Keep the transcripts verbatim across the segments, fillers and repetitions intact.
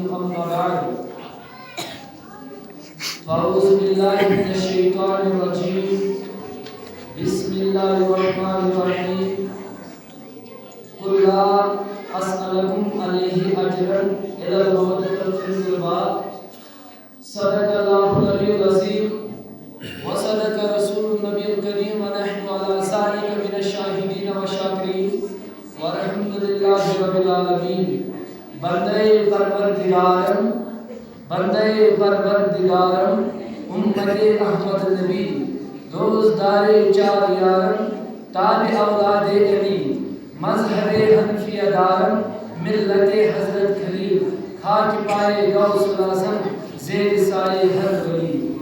أما بعد، فأعوذ بالله من الشيطان الرجيم. بسم الله الرحمن الرحيم. قل لا أسألكم عليه أجرا إلا المودة في القربى. صدق الله العلي العظيم، وصدق رسول النبي الكريم، ونحن على ذلك من الشاهدين والشاكرين، والحمد لله رب العالمين. بندے پروردگارم، بندے پروردگارم، امت احمد نبی، دوستدار چار یارم، تابع اولاد علی، مذہب حنفیہ دارم، ملت حضرت خلیل، خاک پائے غوث الاعظم، زیر سایہ ہر ولی۔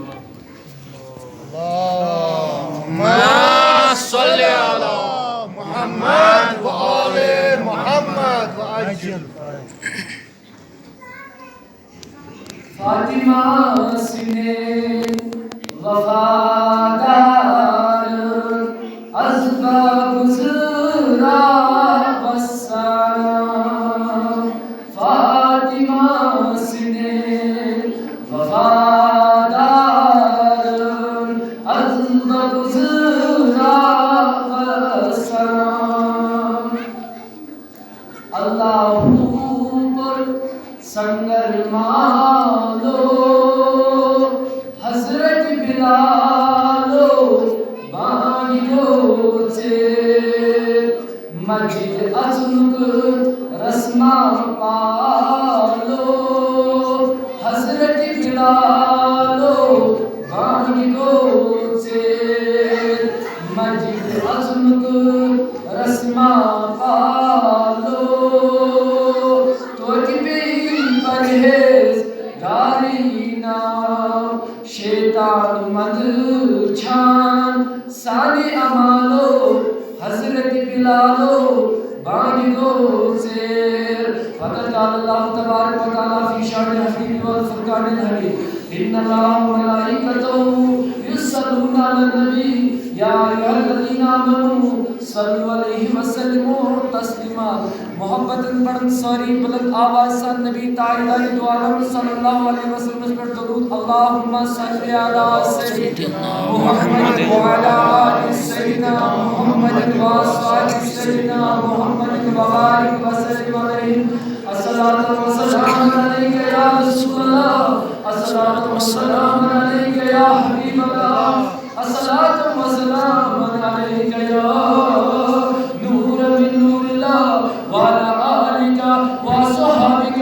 اللهم صل على محمد وآل محمد وعجل. فاطمہ سنے وفادار، از باب زہرا وسانا۔ فاطمہ سنے وفادار، از باب زہرا وسانا۔ اللہ پر سنگر مالو، حضرت بلالو، بانگ گو ژیر، مسجد اژنک رسما پالو، حضرت بلالو، بانگ گو ژیر، مسجد اژنک رسما پالو، توتہِ پیٚیہِ پرہیز داری ناو۔ شیطان مندچھان سانہِ اعمالو، حضرت بلالو، بانگ گو ژیر۔ فقد قال الله تبارك وتعالى في شان الحبيب والفرقان الحميد: إن الله وملائكته يصلون على النبي، يا أيها الذين آمنوا صلوا عليه وسلموا تسليما۔ محبتن پڑھن سٲری بلند آواز سان نبی تاجدار دو عالم صلی اللہ علیہ وسلم پٮ۪ٹھ درود۔ اللهم صل على سيدنا محمد وعلى آل سيدنا محمد وأصحاب سيدنا محمد وبارك وسلم عليهم۔ الصلاة والسلام عليك يا رسول الله، الصلاة والسلام عليك يا حبيب الله، الصلاة والسلام عليك يا نور من نور الله، وعلى آلك وأصحابك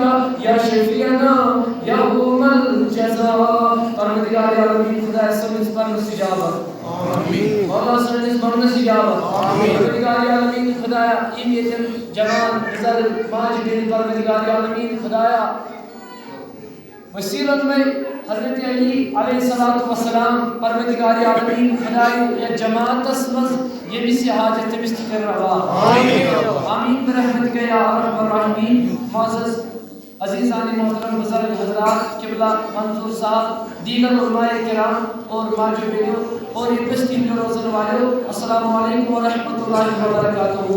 يا شفيعنا يوم الجزاء۔ پروردگار عالمین خدایا سٲنِس پرنس اجابت۔ آمین۔ مولا سٲنِس منگنس اجابت۔ آمین۔ پروردگار عالمین خدایا، یِم ییٚتٮ۪ن جوان بزرگ ماجہِ بیٚنہِ پروردگار عالمین خدایا، وسیلن میں حضرت علی علیہ الصلوۃ والسلام، پروردگار عالمین خدایا، یتھ جماعتس منٛز ییٚمِس یہِ حاجت تٔمِس تہِ کٔر روا۔ آمین۔ آمین برحمتک یا ارحم الراحمین۔ معزز عزیزان محترم بزرگ حضرات، قبلہ منظور صاحب، دیگر علماء کرام اور ماجو بیٹیوں اور یہ بستی میں روزن والوں، السلام علیکم ورحمۃ اللہ وبرکاتہ۔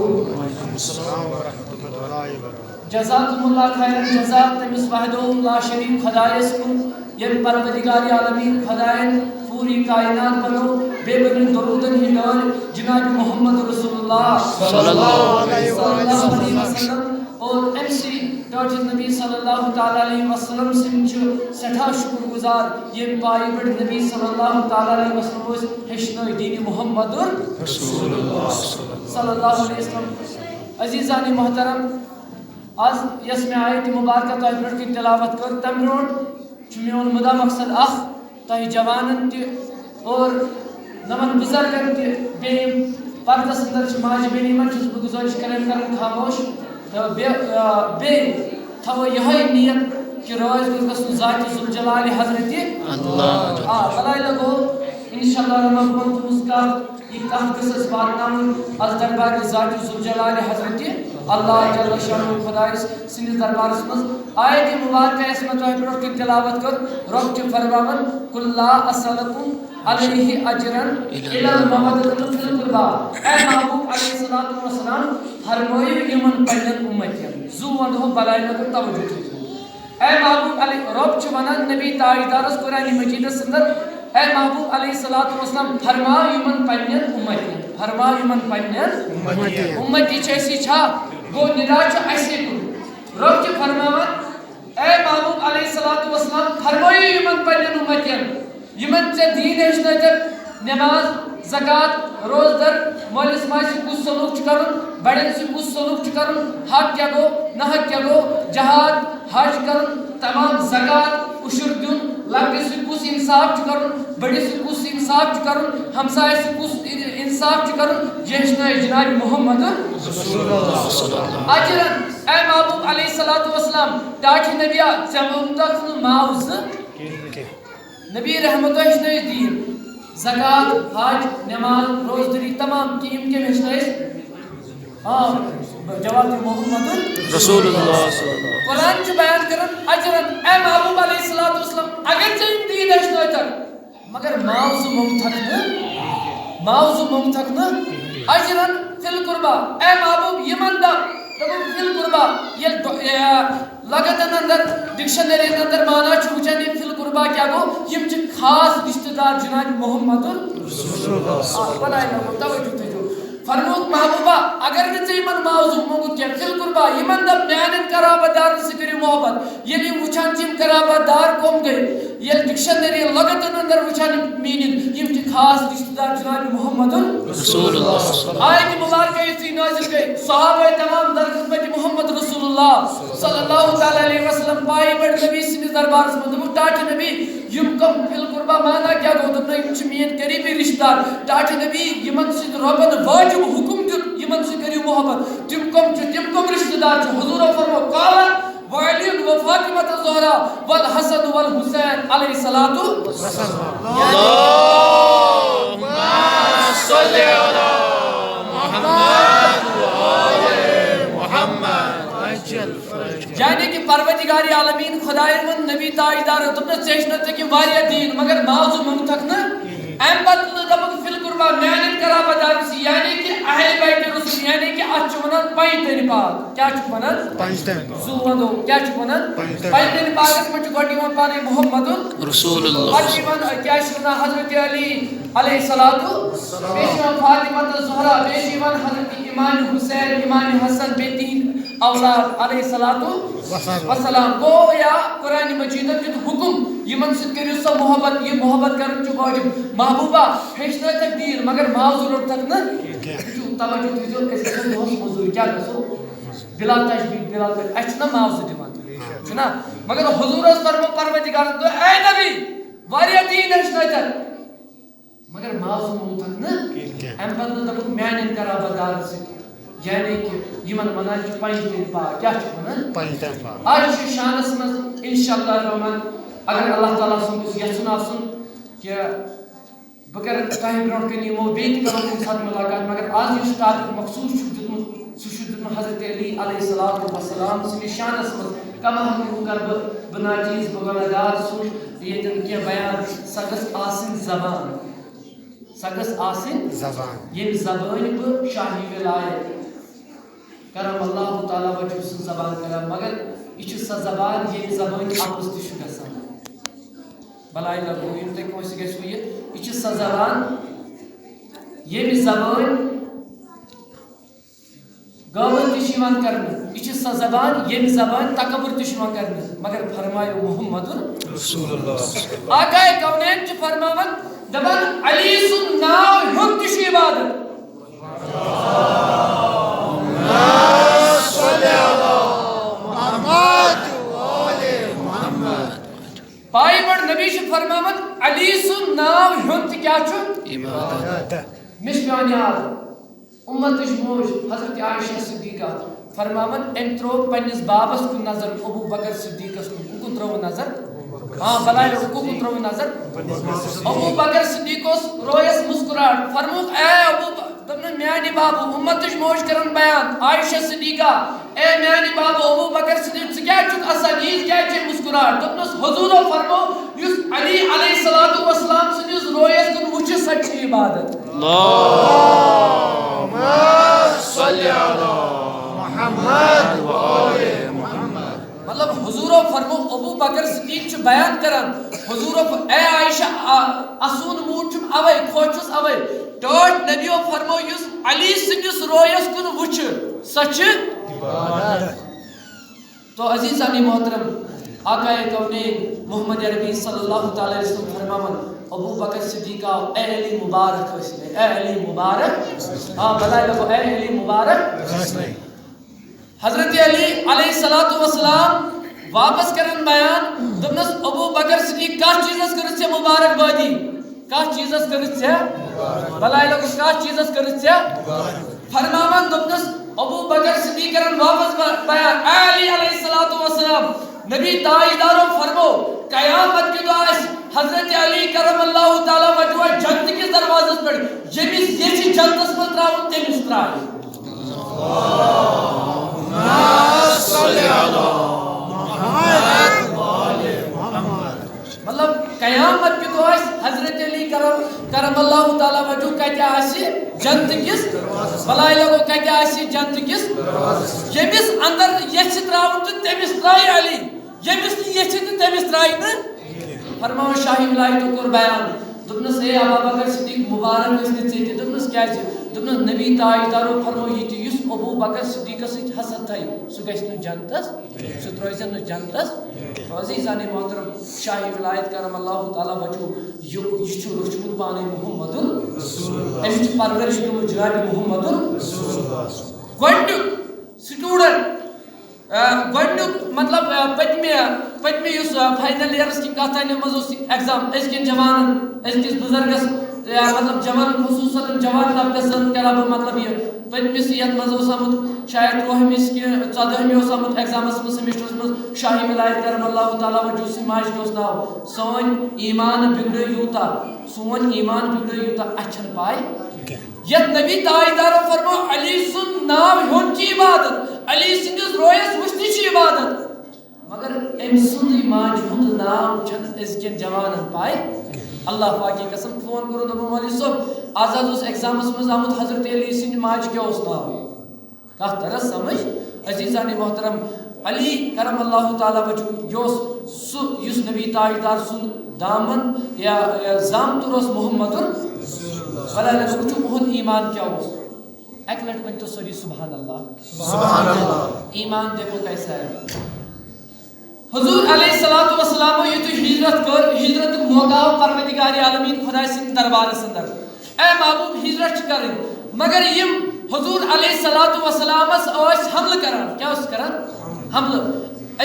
جزاکم اللہ خیرا جزا، تٔمِس وحدہ لا شریک خدایس کُن، ییٚمۍ پروردگار عالمین خدایَن پوٗری کائنات بنو، بیٚیہِ بٔنِن درودن ہٕنٛدۍ ڈٲلۍ جناب محمد رسول اللہ صلی اللہ علیہ وسلم۔ اور أمۍ سٕے ٹٲٹھِس نبی صلی اللہ تعالیٰ علیہ وسلم سٕنٛدۍ چھِ سٮ۪ٹھاہ شُکر گُزار، ییٚمہِ پایہِ پٮ۪ٹھ نبی صلی اللہ تعالیٰ علیہ وسلم ٲسۍ ہیٚچھنٲوۍ دینِ محمد رسول اللہ صلی اللہ علیہ وسلم۔ عزیزان محترم، از یۄس مےٚ آیت مبارکہ تۄہہِ برٛونٛٹھ کَنہِ تلاوت کٔر، تَمہِ برٛونٛٹھ چھُ میون مُدا مقصد اکھ، تۄہہِ جوانن تہِ اور نمن بزرگن تہِ، بیٚیہِ یِم پردس اندر چھِ ماجہِ بیٚنہِ، یِمن چھُس بہٕ گُزٲرِش کران، کران خاموش۔ تہٕ بیٚیہِ، آ، بیٚیہِ تھاوو یِہوٚے نیت کہِ رٲضۍ گوٚژھ گژھُن ذاتِ ذوالجلالِ حضرتِ۔ اللہ۔ آ، بلاے لگو، انشاءاللہ رحمان، بہٕ وَنہٕ تُہٕنٛز کتھ۔ یہِ کتھ گٔژھ اَسہِ واتناوٕنۍ از دربارِ ذاتِ ذوالجلالِ حضرتِ اللہ جل شانہ۔ خدایس سٕنٛدِس دربارس منٛز آیت مبارکہ یۄس مےٚ تۄہہِ برٛونٛہہ کَنہِ تلاوت کٔر، رۄب چھُ فرماوان، "قل لا اسألکم علیہ اجرا الا المودۃ فی القربی۔" اے محبوب علیہ الصلوۃ والسلام، فرمٲیِو یِمن پننٮ۪ن اُمتین، زُو ونٛدٕ ہو بلاے لگو، توجہ تھٲیِو۔ اے محبوب علی، رۄب چھُ ونان نبی تاجدارس قرآن مجیدس اندر، اے محبوب علیہ الصلوۃ والسلام، فرما یِمن پننٮ۪ن امتین، فرما یِمن پننٮ۪ن امتین۔ امتی چھِ اسی چھا؟ گوٚو ندا چھُ اسی کُن۔ رۄب چھُ فرماوان، اے محبوب علیہ الصلوۃ والسلام، فرمٲیِو یِمن پننٮ۪ن امتین، یِمن ژےٚ دیٖن ہیٚچھنٲوتھ، نماز، زکوٰۃ، روزٕ در، مٲلِس ماجہِ سۭتۍ کُس سلوٗک چھُ کرُن، بڑٮ۪ن سۭتۍ کُس سلوٗک چھُ کرُن، حق کیٛاہ گوٚو، نہ حق کیٛاہ گوٚو، جہاد، حج کرُن، تمام زکوٰۃ، عشر دیُن، لۄکٹِس سۭتۍ کُس انصاف چھُ کرُن، بٔڑِس سۭتۍ کُس انصاف چھُ کرُن، ہمسایَس سۭتۍ کُس انصاف چھُ کرُن، یہِ ہیٚچھنٲوِتھ جناب محمد۔ اجرن، اے محبوب علیہ الصلوۃ والسلام، ٹاٹھۍ نبیا، ژےٚ ووٚنتھ نہٕ معاوضہٕ۔ نبی رحمت ہیٚچھنٲوِتھ دیٖن، زکوٰۃ، حج، نماز، روزدٔری، تمام کینٛہہ یِم کٔمۍ ہیٚچھنٲوِتھ؟ آ، جواب دیو محمد۔ رسول اللہ صلی اللہ علیہ وسلم۔ قرآن چھُ بیان کران اجرن، اے محبوب علیہ الصلوۃ والسلام، اگر ژےٚ یِم دیٖن ہیٚچھنٲوتھکھ، مگر معاوضہٕ منٛگتھکھ نہٕ، معاوضہٕ منٛگتھکھ نہٕ، اجرن فی القربا، اے محبوب، یِمن دپ، دوٚپُن فی القربا، ییٚلہِ دو-، اے، لغتن اندر، ڈکشنری اندر معنی چھُ وٕچھان یہِ فی القربا کیٛاہ گوٚو، یِم چھِ خاص رشتہٕ دار جناب محمد رسول اللہ۔ آ، بناے مےٚ گوٚو، توجہ تھٲیزیو۔ فرمووُکھ محبوبہ، اگر نہٕ ژےٚ یِمن معاوضُک موٚنگُت کینٛہہ، فی القربا، یِمن دپ میانٮ۪ن قرابت دارن سۭتۍ کٔرِو محبت۔ ییٚلہِ یِم وٕچھان چھِ یِم قرابت دار کم گٔے، ییٚلہِ ڈکشنری لغتن اندر وٕچھان یِم meaning، یِم چھِ خاص رشتہٕ دار جناب محمد رسول اللہ۔ آیت مبارکہ یُتھُے نازل گٔے، صحابہ تمام در خدمت محمد رسول اللہ صلی اللہ تعالیٰ علیہ وسلم، پایہِ پٮ۪ٹھ نبی سٕنٛدِس دربارس منٛز، دوٚپُکھ، ٹاٹھۍ نبی، یِم کم فی القربا معنی کیٛاہ گوٚو؟ دوٚپُن، یِم چھِ میٲنۍ قریبی رشتہٕ دار۔ ٹاٹھۍ نبی، یِمن سۭتۍ رۄبن واجب حکم دیُت، یِمن سۭتۍ کٔرِو محبت، تِم کم چھِ، تِم کم رشتہٕ دار چھِ؟ حضورو فرمو، قال وعلی و فاطمہ الزہرا والحسن والحسین علیہ الصلوۃ۔ اللهم صل على محمد وآل محمد۔ یعنی کہ پروردگار عالمین خدایَن ووٚن نبی تاجدار، دوٚپنَس، ژےٚ ہیٚچھنٲوتھَے کہِ واریاہ دیٖن، مگر معاوضہٕ موٚنگتھَکھ نہٕ۔ اَمہِ پتہٕ دوٚپُکھ، فی القربا، میانٮ۪ن قرابت دارن سۭتۍ، یعنی کہ اہل بیت رسول، یعنی کہ اَتھ چھِ وَنان پنجتن پاک۔ کیٛاہ چھُکھ وَنان؟ پنجتن پاک۔ زُو وَنو، کیٛاہ چھُکھ وَنان؟ پنجتن۔ پنجتن پاکَس منٛز چھُ گۄڈٕ یِوان پانَے محمد رسول اللہ۔ پتہٕ چھِ یِوان، کیٛاہ چھِ وَنان، حضرت علی علیہ الصلوۃ، بیٚیہِ چھِ یِوان فاطمہ الزہرا، بیٚیہِ چھِ یِوان حضرت امام حسین، امام حسن، بیٚیہِ تِہِنٛدۍ اولاد علیہ الصلوۃ والسلام۔ گوٚو یا قرآن مجیدن دیُت حکم، یِمن سۭتۍ کٔرِو سا محبت، یہِ محبت کرُن چھُ واجب۔ محبوبہ، ہیٚچھنٲوتھَکھ دیٖن، مگر معاوضہٕ روٚٹتھَکھ نہٕ۔ وٕچھِو، توجہ تھٲیزیو، أسۍ گژھو دۄہس مٔزوٗرۍ، کیٛاہ گژھو؟ بلا تشبیہ، بلا تشبیہ، اَسہِ چھِنہ معاوضہٕ دِوان، چھُنہ؟ مگر حضوٗرس فرمو پروردگارن دوٚپ، اے نبی، واریاہ دیٖن ہیٚچھنٲوتھَکھ، مگر معاوضہٕ موٚنگتھَکھ نہٕ۔ کینٛہہ۔ اَمہِ پتہٕ نہٕ دوٚپُکھ، میانٮ۪ن قرابت دارن سۭتۍ، یعنی کہِ یِمن وَنان چھِ پنجتن پاک۔ کیٛاہ چھِ وَنان؟ پنجتن پاک۔ آز چھِ شانس منٛز، انشاءاللہ الرحمن، اگر اللہ تعالیٰ سُنٛد یژھُن آسُن، کہِ بہٕ کرٕ تۄہہِ برونٛٹھ کنہِ یِمو بیٚیہِ تہِ کرو کُنہِ ساتہٕ مُلاقات، مگر آز یُس topic مخصوٗص چھُ دیُتمُت، سُہ چھُ دیُتمُت حضرت علی علیہ الصلوۃ والسلام سٕنٛدِس شانس منٛز۔ کما ہم کرٕ بہٕ، بہٕ ناچیز، بہٕ گۄناہ گار سُنٛد ییٚتٮ۪ن کینٛہہ بیان، سۄ گٔژھ آسٕنۍ زبان، سۄ گٔژھ آسٕنۍ زبان۔ ییٚمہِ زبٲنۍ بہٕ شاہی ولایت کرم اللہ تعالیٰ وجہ سٕنٛز زبان کران، مگر یہِ چھِ سۄ زبان، ییٚمہِ زبٲنۍ اَپُز تہِ چھُ گژھان۔ بلاے لگو، یِم تۄہہِ کٲنٛسہِ گژھِوٕ یہِ، یہِ چھِ سۄ زبان، ییٚمہِ زبٲنۍ غٲبت تہِ چھِ یِوان کرنہٕ، یہِ چھِ سۄ زبان، ییٚمہِ زبٲنۍ تکبر تہِ چھُ یِوان کرنہٕ، مگر فرمایو محمد رسول اللہ۔ آقائے کونین چھِ فرماوان، دپان، علی سُنٛد ناو ہیوٚن تہِ چھُ عبادت۔ پایہِ پٮ۪ٹھ نبی چھِ فرماوان، علی سُنٛد ناو ہیوٚن تہِ کیٛاہ چھُ؟ عبادت۔ مےٚ چھُ پٮ۪وان یاد، اُمتٕچ موج حضرت عائشہ صدیقہ فرماوان، أمۍ ترٛوو پننِس بابس کُن نظر، ابو بکر صدیقس کُن۔ کُکُن ترٛٲوٕن نظر؟ ہاں، بلاے، کُکُن ترٛٲوٕن نظر؟ ابو بکر صدیق اوس رویس مسکراہٹ۔ فرمووُکھ، اے ابو ب-، دوٚپنَس، میانہِ بابہٕ، اُمتٕچ موج کران بیان، عائشہ صدیقہ، اے میانہِ بابہٕ ابو بکر صدیق، ژٕ کیٛازِ چھُکھ اسان، ییٖژ کیٛازِ چھے مسکراہٹ؟ دوٚپنَس، حضوٗرو فرمو، یُس علی علیہ الصلوۃ والسلام سٕنٛدِس رویس کُن وٕچھِ، سۄ تہِ چھِ عبادت۔ اللہم صل علی محمد و آل محمد۔ مطلب، حضورو فرمو، ابو بکر صدیق چھُ بیان کران، حضورو ف-، اے عائشہ، آ، اسوٗن موٗڈ چھُم اوے، خۄش چھُس اوے۔ ٹٲٹھۍ نبیو فرمو، یُس علی سٕنٛدِس رویس کُن وٕچھِ، سۄ چھِ۔ تو عزیزان محترم، آقائے کونین محمد عربی صلی اللہ تعالیٰ علیہ وسلم فرماوان، ابو بکر صدیق آو، اے علی مبارک ٲسۍ مےٚ، اے علی مبارک، آ، بلاے لگو، اے علی مبارک۔ حضرت علی علیہ الصلوۃ والسلام واپس کرن بیان، دوٚپنس، ابو بکر صدیق، کتھ چیزس کٔرٕتھ ژےٚ مبارک بادی؟ کتھ چیزس کٔرٕتھ ژےٚ؟ بلاے لگو، کتھ چیزس کٔرٕتھ ژےٚ؟ فرماوان دوٚپنس، ابو بکر صدیق کرن واپس ب-، بیان، اے علی علیہ الصلوۃ والسلام، نبی تاجدارو فرمو، قیامت کہِ دۄہ آسہِ حضرت علی کرم اللہ تعالیٰ وجہہ جنت کِس دروازس پٮ۪ٹھ، ییٚمِس یژھِ جنتس منٛز ترٛاوُن، تٔمِس ترٛاوِ۔ مطلب، قیامت کہِ دۄہ آسہِ حضرت علی کرم، کرم اللہ تعالیٰ وجہہ کتہِ آسہِ؟ جنت کِس، بلاے لگو، کتہِ آسہِ؟ جنت کِس۔ ییٚمِس اندر یژھِ ترٛاوُن تہٕ تٔمِس ترٛایہِ علی، ییٚمِس نہٕ یژھِ تہٕ تٔمِس ترٛایہِ نہٕ۔ فرماوان شاہی ولایتو کوٚر بیان، دوٚپنس، اے ابا بکر صدیق، مبارک ٲسۍ نہٕ ژےٚ تہِ۔ دوٚپنس، کیازِ؟ دوٚپنس، نبی تاجدارو فرمو، یہِ تہِ یُس ابو بکر صدیقس سۭتۍ حسد تھایہِ، سُہ گژھِ نہٕ جنتس، سُہ ترٲوزٮ۪ن نہٕ جنتس۔ عزیزان محترم، شاہی ولایت کرم اللہ تعالیٰ وجہہ، یہِ، یہِ چھُ روٚچھمُت پانے محمد، أمِس چھِ پرورش گٔمٕژ جناب محمد۔ گۄڈٕنیُک student، آ، گۄڈٕنیُک مطلب، آ، پٔتمہِ، پٔتمہِ یُس، آ، final yearس کہِ کتھ آیہِ منٛز اوس exam، أزکٮ۪ن جوانن، أزکِس بُزرگس، یا مطلب جوان، خصوصاً جوان طبقس زن کرٕ ہا بہٕ مطلب یہِ، پٔتمِس یتھ منٛز اوس آمُت شاید ترٛوہمِس کہِ ژۄدہمہِ اوس آمُت examس منٛز، semesterس منٛز، شاہی ولایت کرم اللہ تعالیٰ وجہہ سٕنٛدِ ماجہِ کیٛاہ اوس ناو؟ سٲنۍ ایمان بگڑے یوٗتاہ، سون ایمان بگڑے یوٗتاہ، اَسہِ چھَنہٕ پاے۔ یتھ نبی تاجدارو فرمو، علی سُنٛد ناو ہیوٚن چھِ عبادت، علی سٕنٛدِس رویس وٕچھنہِ چھِ عبادت۔ مگر أمۍ سُنٛدٕے ماجہِ ہُنٛد ناو چھَنہٕ أزکٮ۪ن جوانن پاے۔ اللہ پاکی قسم، فون کوٚرُن، دوٚپُن، مولوی صٲب، آز حظ اوس examس منٛز آمُت حضرت علی سٕنٛدِ ماجہِ کیٛاہ اوس ناو؟ کتھ ترس سمجھ؟ عزیزان محترم، علی کرم اللہ تعالیٰ وجہہ یہِ اوس سُہ یُس نبی تاجدار سُنٛد دامن یا، یا زامتُر اوس محمد۔ بلاے لگو، وٕچھِو اُہُنٛد ایمان کیٛاہ اوس۔ اکہِ لٹہِ ؤنۍ تو سٲری سبحان اللہ۔ سبحان اللہ۔ ایمان دیکھو کیسا ہے۔ حضور علیہ الصلوۃ والسلام یُتھُے ہجرت کٔر، ہجرتُک موقع آو پروردگار عالمین خداے سٕنٛدِ دربارس اندر۔ اے محبوب، ہجرت چھِ کرٕنۍ۔ مگر یِم حضور علیہ الصلوۃ والسلامس ٲسۍ حملہٕ کران، کیٛاہ اوس کران؟ حملہٕ۔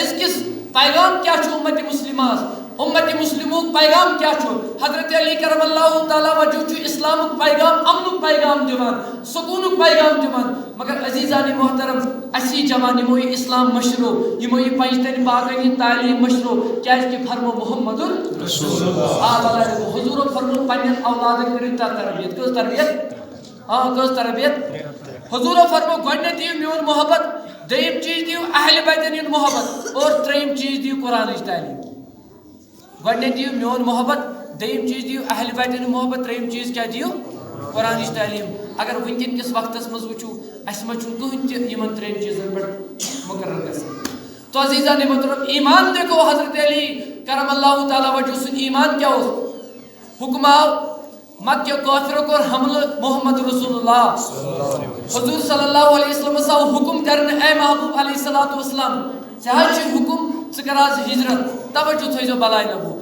أزکِس پیغام کیٛاہ چھُ اُمت مسلمس؟ اُمت مسلمُک پیغام کیٛاہ چھُ؟ حضرت علی کرم اللہ تعالیٰ وجہہ چھُ اسلامُک پیغام، امنُک پیغام دِوان، سکوٗنُک پیغام دِوان۔ مگر عزیزان محترم، اسی جوان یِمو یہِ اسلام مٔشرو، یِمو یہِ پنجتن پاکن یہِ تعلیٖم مٔشرو، کیازِ کہِ فرمو محمد رسول اللہ۔ آ، بلاے لگو، حضورو فرمو پننٮ۪ن اولادن کٔرِو تر-، تربیت۔ کٔژ تربیت؟ آ، کٔژ تربیت؟ حضورو فرمو، گۄڈٕنیتھ دِیِو میون محبت، دوٚیِم چیٖز دِیِو اہل بیتن ہُنٛد محبت، اور ترٛیٚیِم چیٖز دِیِو قرآنٕچ تعلیٖم۔ گۄڈٕنیتھ دِیِو میون محبت، دوٚیِم چیٖز دِیِو اہل بیتن ہُنٛد محبت، ترٛیٚیِم چیٖز کیٛاہ دِیِو؟ قرآنٕچ تعلیٖم۔ اگر وٕنکیٚن کِس وقتس منٛز وٕچھِو، اَسہِ منٛز چھُنہٕ کٕہٕنۍ تہِ یِمن ترٛٮ۪ن چیٖزن پٮ۪ٹھ مقرر گژھان۔ تو عزیزان محترم، ایمان دیکھو حضرت علی کرم اللہ تعالیٰ وجہہ سُنٛد ایمان کیٛاہ اوس؟ حکم آو، مکہ کافرو کوٚر حملہٕ محمد رسول اللہ۔ حضور صلی اللہ علیہ وسلمس آو حکم کرنہٕ، اے محبوب علیہ الصلوۃ والسلام، ژےٚ حظ چھُے حکم، ژٕ کر آز ہجرت، توجہ تھٲیزیو بلاے لگو۔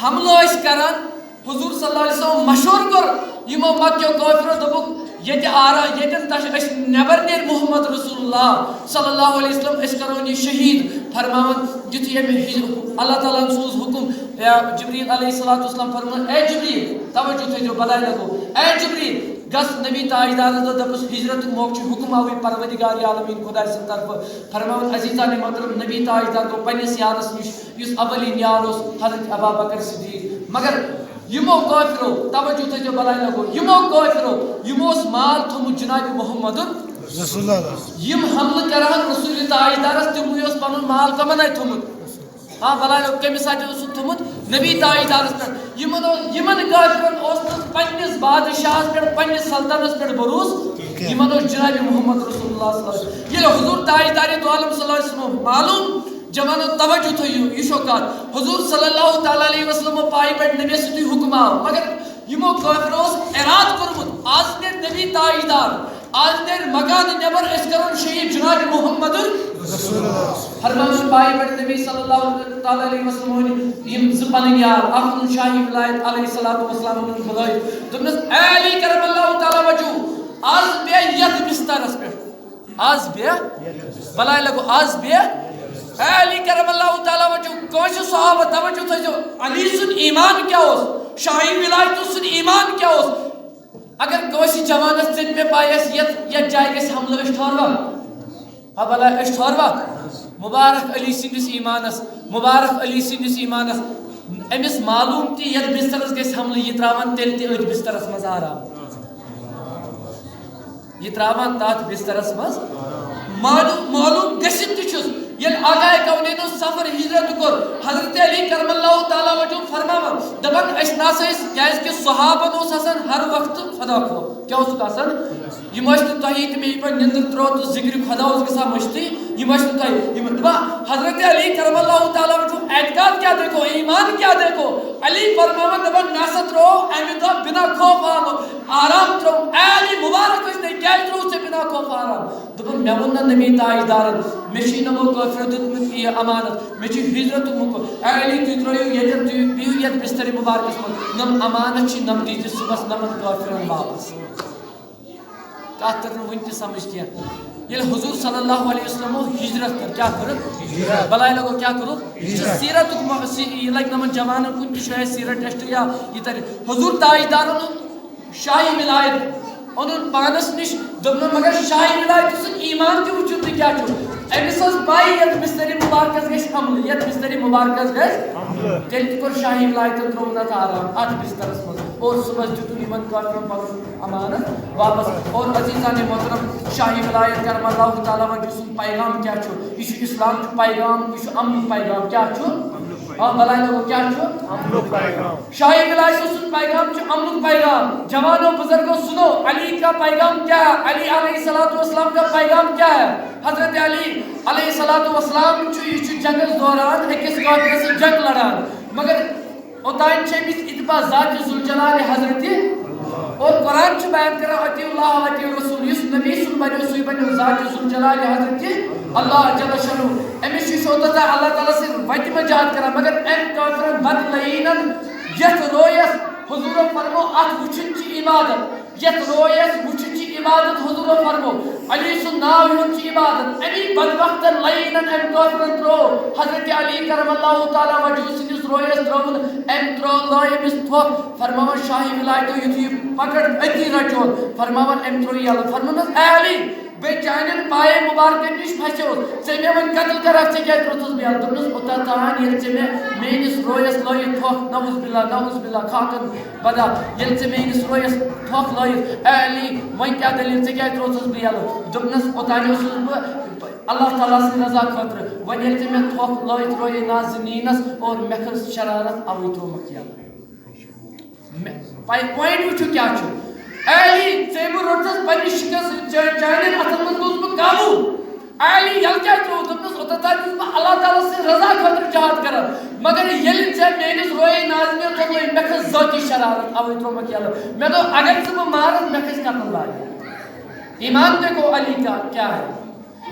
حملہٕ ٲسۍ کران، حضور صلی اللہ علیہ وسلم مشورٕ کوٚر یِمو مکہ کافرو، دوٚپُکھ، ییٚتہِ آرام، ییٚتٮ۪ن تَش-، أسۍ نٮ۪بر نیرِ محمد رسول اللہ صلی اللہ علیہ وسلم، أسۍ کرون یہِ شہیٖد۔ فرماوان، یُتھُے أمۍ ہج-، اللہ تعالیٰ ہن سوٗز حکم، یا جبریل علیہ الصلوۃ والسلام فرموو، اے جبریل، توجہ تھٲیزیو، بلاے لگو، اے جبریل، گژھ نبی تاجدارس دوٚپ، دَپُس، ہجرتُک موقعہٕ چھُ، حکم آوٕے پروردگار عالمین خداے سٕنٛدِ طرفہٕ۔ فرماوان، عزیزان محترم، نبی تاجدار گوٚو پننِس یارس نِش، یُس اولین یار اوس، حضرت ابا بکر صدیق۔ مگر یِمو کٲفرو، توجہ تھٲیزیو، بلاے لگو، یِمو کٲفرو، یِمو اوس مال تھوٚمُت جناب محمد۔ رسول اللہ۔ یِم حملہٕ کرہن رسول تاجدارس، تِموٕے اوس پنُن مال کمن آیہِ تھوٚمُت؟ آ، بلاے لگو، کٔمِس اَتھِ اوسُکھ تھوٚمُت؟ نبی تاجدارس پٮ۪ٹھ۔ یِمن اوس، یِمن کٲفرن اوس نہٕ پننِس بادشاہس پٮ۪ٹھ، پننِس سلطنس پٮ۪ٹھ بھروسہٕ۔ کینٛہہ۔ یِمن اوس جناب محمد رسول اللہ صلی اللہ علیہ وسلم۔ ییٚلہِ حضور تاجدارِ دو عالم صلی اللہ علیہ وسلم معلوم، جوانو، توجہ تھٲیِو، یہِ چھو کتھ۔ حضور صلی اللہ تعالیٰ علیہ وسلم پایہِ پٮ۪ٹھ نبی سۭتۍ حکم آو، مگر یِمو کٲفرو اوس ارادٕ کوٚرمُت، از نیرِ نبی تاجدار، از نیرِ مکان نٮ۪بر، أسۍ کرون شہید جناب محمد۔ فرماوُن پایہِ پٮ۪ٹھ نبی صلی اللہ تعالیٰ علیہ وسلم، یِم زٕ پنٕنۍ یار، اکھ اوٚنُن شاہی ولایت علیہ الصلوۃ والسلام اوٚنُن بُلٲوِتھ، دوٚپنس، اے علی کرم اللہ تعالیٰ وجہہ، از بیٚہہ یتھ بسترس پٮ۪ٹھ۔ از بیٚہہ، بلاے لگو، از بیٚہہ۔ اے علی کرم اللہ تعالیٰ وجہہ، کٲنٛسہِ صحابہ توجہ تھٲیزیو، علی سُنٛد ایمان کیٛاہ اوس؟ شاہی ولایتہٕ سُنٛد ایمان کیٛاہ اوس؟ اگر کٲنٛسہِ جوانس ژےٚ تہِ مےٚ پاے آسہِ، یتھ، یتھ جایہِ گژھِ حملہٕ، أسۍ ٹھہروا؟ ہا بلاے، أسۍ ٹھہروا؟ مبارک علی سٕنٛدِس ایمانس، مبارک علی سٕنٛدِس ایمانس۔ أمِس معلوم تہِ، یتھ بسترس گژھِ حملہٕ، یہِ ترٛاوان تیٚلہِ تہِ أتھۍ بسترس منٛز آرام۔ یہِ ترٛاوان تتھ بسترس منٛز۔ معلوم، معلوم گٔژھِتھ تہِ چھُس، ییٚلہِ آقاے کونینو سفر ہجرت کوٚر، حضرت علی کرم اللہ تعالیٰ وجہہ فرماوان، دپان، أسۍ نہ سا ٲسۍ، کیازِ کہِ صحابن اوس آسان ہر وقتہٕ خدا خوف۔ کیٛاہ اوسُکھ آسان؟ یِم ٲسۍ نہٕ تۄہہِ تہِ مےٚ یِمن نِندٕر ترٛوو تہٕ ذِکرِ خۄدا اوس گژھان مٔشتٕے، یِم ٲسۍ نہٕ تۄہہِ، یِم، دَپان، حضرت علی کرم اللہ تعالیٰ وجہہ اعتقاد کیٛاہ دیکھو، ایمان کیٛاہ دیکھو؟ علی فرماوان، دَپان، مےٚ ہسا ترٛوو اَمہِ دۄہ بِنا خوف آرام، آرام ترٛوو۔ اے علی مبارک ٲسۍ نے، کیٛازِ ترٛوو ژےٚ بِنا خوف آرام؟ دوٚپُن، مےٚ ووٚن نہ نبی تاجدارن، مےٚ چھُے نہ یِمو کٲفرو دیُتمُت یہِ امانت، مےٚ چھُ ہجرتُک موقعہٕ۔ اے علی، تُہۍ ترٛٲیِو ییٚتٮ۪ن، تُہۍ بِہِو یَتھ بِسترِ مُبارکَس منٛز، نۄم امانت چھِ، نۄم دیٖزِ صُبحَس نۄمَن کٲفرَن واپس۔ کتھ تٔر نہٕ وُنہِ تہِ سمجھ کینٛہہ۔ ییٚلہِ حضور صلی اللہ علیہ وسلمو ہجرت کٔر، کیٛاہ کٔرٕکھ؟ ہجرت۔ بلاے لگو، کیٛاہ کٔرٕکھ؟ ہجرت۔ سیٖرتُک مۄ-، سی-، یہِ لگہِ نۄمَن جوانَن کُنہِ تہِ جایہِ سیٖرت ٹیسٹ یا یہِ تَرِ۔ حضور تاجدارَن اوٚن شاہی ولایت، اوٚنُن پانَس نِش، دوٚپنَن، مگر شاہی ولایتہٕ سُنٛد ایمان تہِ وٕچھِو تُہۍ کیٛاہ چھُ۔ أمِس ٲس پَے یَتھ بِستَرِ مُبارکَس گژھِ حملہٕ، یَتھ بِستَرِ مُبارکَس گژھِ۔ حملہٕ۔ تیٚلہِ تہِ کوٚر شاہی ولایتَن ترٛووُن اَتھ آرام، اَتھ بِستَرَس منٛز۔ اور صُبحَس دیُتُن یِمَن کٲفرَن پَنُن امانت واپس۔ اور عزیزان محترم، شاہی ولایت کرم اللہ تعالیٰ وجہہ سُنٛد پیغام کیٛاہ چھُ؟ یہِ چھُ اسلام چھُ پیغام، یہِ چھُ امنُک پیغام۔ کیٛاہ چھُ؟ آ، بلاے لگو، کیٛاہ چھُ؟ امنُک پیغام۔ شاہی ولایت سُنٛد پیغام چھُ امنُک پیغام۔ جوانو، بزرگو، سنو، علی کا پیغام کیا ہے؟ علی علیہ الصلوۃ والسلام کا پیغام کیا ہے؟ حضرت علی علیہ الصلوۃ والسلام چھُ، یہِ چھُ جنگس دوران أکِس کافرس سۭتۍ جنگ لڑان، مگر اوتانۍ چھِ أمِس اتباع ذات ذوالجلال حضرت، اور قرآن چھُ بیان کران، اطیعوا اللہ و اطیعوا الرسول، یُس نبی سُنٛد بنیو، سُے بنیو ذات ذوالجلال حضرت اللہ جل شانہ۔ أمِس چھُ، یہِ چھُ اوتتھ تام اللہ تعالیٰ سٕنٛدِ وتہِ منٛز جہاد کران، مگر أمۍ کٲفرن بدلٲیی نہٕ یتھ رویس۔ حضورو فرمو، اتھ وٕچھُن چھِ عبادت۔ یتھ رویس وٕچھِتھ چھِ عبادت۔ حضورو فرمو، علی سُنٛد ناو ہیوٚن چھِ عبادت۔ امی بدبختن لینن امہِ کٲفرن ترٛوو۔ حضرت علی کرم اللہ تعالیٰ وجہہ سٕنٛدِس رویس ترٛٲوٕن، امہِ ترٛٲو، لٲے أمِس تھۄکھ۔ فرماوان شاہی ولایتو یُتھُے یہِ پکڑ أتی رچون، فرماوان امہِ ترٛوو یلہٕ۔ فرموونس، اے علی، بے چانٮ۪ن پایے مبارکن نِش پھسیوس، ژےٚ مےٚ وۄنۍ قتل کرکھ، ژےٚ کیٛازِ ترٛووتھس بہٕ یلہٕ؟ دوٚپنس، اوٚتتھ تام ییٚلہِ ژےٚ مےٚ میٲنِس رویس لٲیِتھ تھۄکھ، نعوذ باللہ، نعوذ باللہ، خاکن بدا، ییٚلہِ ژےٚ میٲنِس رویس تھۄکھ لٲیِتھ، اے علی، وۄنۍ کیٛاہ دٔلیٖل، ژےٚ کیٛازِ ترٛووتھس بہٕ یلہٕ؟ دوٚپنس، اوٚتام اوسُس بہٕ اللہ تعالیٰ سٕنٛدِ رضا خٲطرٕ، وۄنۍ ییٚلہِ ژےٚ مےٚ تھۄکھ لٲیِتھ رویے نازنیٖنس اور مےٚ کھٔژ شرارت، اوے ترٛوومکھ یلہٕ۔ مےٚ، پویِنٹ وٕچھِو کیٛاہ چھُ۔ اے علی، ژےٚ بہٕ روٚٹتھس پننہِ شِکس، چا-، چانٮ۪ن اتھن منٛز گوٚوس بہٕ قابوٗ۔ اے علی، یلہٕ کیٛازِ ترٛووُتھ؟ دوٚپنس، اوٚتتھ تام چھُس بہٕ اللہ تعالیٰ سٕنٛدِ رضا خٲطرٕ جہاد کران، مگر ییٚلہِ ژےٚ میٲنِس رویے نازنیٖنس تھۄکھ لٲج، مےٚ کھٔژ ذٲتی شرارت، اوے ترٛوومکھ یلہٕ۔ مےٚ دوٚپ، اگر ژٕ بہٕ مارن، مےٚ کھسہِ قتل لاگہِ۔ ایمان دیکھو علی کا کیا ہے۔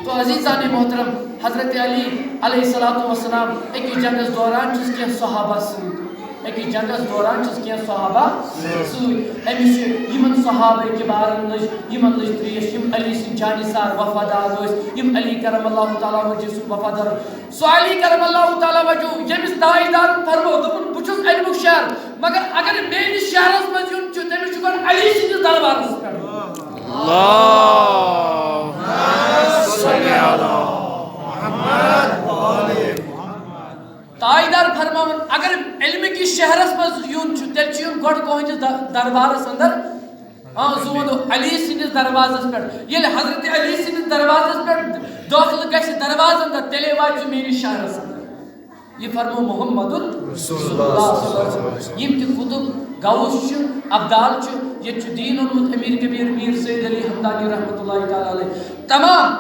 تو عزیزان محترم، حضرت علی علیہ الصلوۃ والسلام أکِس جنگس دوران چھِس کینٛہہ صحابہ سۭتۍ، أکِس جنگس دوران چھِس کینٛہہ صحابہ سۭتۍ۔ أمِس چھِ یِمن صحابہ کبارن لٔج، یِمن لٔج تریش، یِم علی سٕنٛدۍ جانثار وفادار ٲسۍ، یِم علی کرم اللہ تعالیٰ وجہہ سُنٛد وفادار۔ سُہ علی کرم اللہ تعالیٰ وجہہ ییٚمِس تاجدارن فرمو، دوٚپُن، بہٕ چھُس علمُک شہر، مگر اگر میٲنِس شہرس منٛز یُن چھُ، تٔمِس چھُ گۄڈٕ علی سٕنٛدِس دربارس پٮ۪ٹھ۔ اللہ صلی علی محمد۔ تاجدار فرماوان، اگر علمہٕ کِس شہرس منٛز یُن چھُ، تیٚلہِ چھُ یُن گۄڈٕ کٕہٕنٛدِس د-، دربارس اندر۔ آ، سُہ وَنو علی سٕنٛدِس دروازس پٮ۪ٹھ۔ ییٚلہِ حضرت علی سٕنٛدِس دروازس پٮ۪ٹھ دٲخلہٕ گژھِ دروازٕ اندر، تیٚلے واتہِ سُہ میٲنِس شہرس اندر۔ یہِ فرمو محمد رسول اللہ صلی اللہ علیہ وسلم۔ یِم تہِ قطب غوث چھِ، ابدال چھِ، ییٚتہِ چھُ دیٖن اوٚنمُت امیر کبیر میر سید علی ہمدانی رحمتہ اللہ تعالیٰ علیہ۔ تمام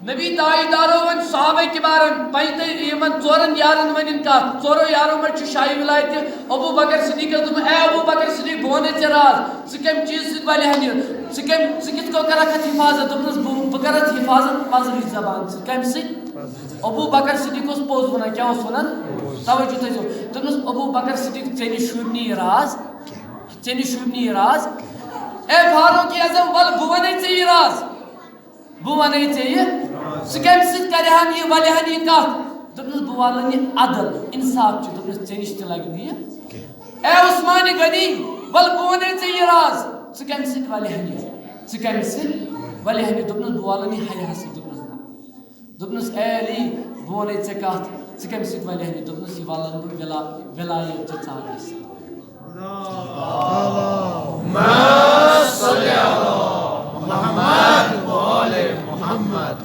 نبی تاجدارو ون صحابہ کبارن، پنجتن، یمن ژورن یارن ونن کتھ۔ ژورو یارو منٛز چھُ شاہی ولایت تہِ۔ ابو بکر صدیقس دوٚپُن، "اے ابو بکر صدیق، بہٕ ونے ژےٚ راز، ژٕ کمہِ چیٖزٕ سۭتۍ ولہِ ہن یہِ؟ ژٕ کمہِ، ژٕ کِتھ کٔنۍ کرکھ اتھ حفاظت؟" دوٚپنس، "بہٕ، بہٕ کرٕ اتھ حفاظت پزرٕچ زبان سۭتۍ۔" کمہِ سۭتۍ؟ ابو بکر صدیق اوس پوٚز ونان۔ کیٛاہ اوس ونان؟ توجہ تھٲیزیو۔ دوٚپنس، "ابو بکر صدیق، ژےٚ نِش شوٗبہِ نہٕ یہِ راز، ژےٚ نِش شوٗبہِ نہٕ یہِ راز۔ اے فاروق اعظم، ول بہٕ ونے ژےٚ یہِ راز۔" بہٕ وَنے ژےٚ یہِ، ژٕ کَمہِ سۭتۍ کَرِہَن یہِ، وَلِہَن یہِ کَتھ؟ دوٚپنَس، "بہٕ والَن یہِ عدل، اِنصاف چھُ۔" دوٚپنَس، "ژےٚ نِش تہِ لَگہِ نہٕ یہِ کینٛہہ۔ اے عثمانِ غنی، وَلہٕ بہٕ وَنے ژےٚ یہِ راز، ژٕ کَمہِ سۭتۍ وَلِہَن یہِ؟ ژٕ کَمہِ سۭتۍ وَلِہَن یہِ؟" دوٚپنَس، "بہٕ والَن یہِ حیاہَس سۭتۍ۔" دوٚپنَس، نہ۔ دوٚپنَس، "اے علی، بہٕ وَنے ژےٚ کَتھ، ژٕ کَمہِ سۭتۍ وَلِہَن یہِ؟" دوٚپنَس، "یہِ وَلَن بہٕ وِلا-، وِلایت چہِ ژادرِ سۭتۍ۔" اللهم صل على محمد وآل محمد۔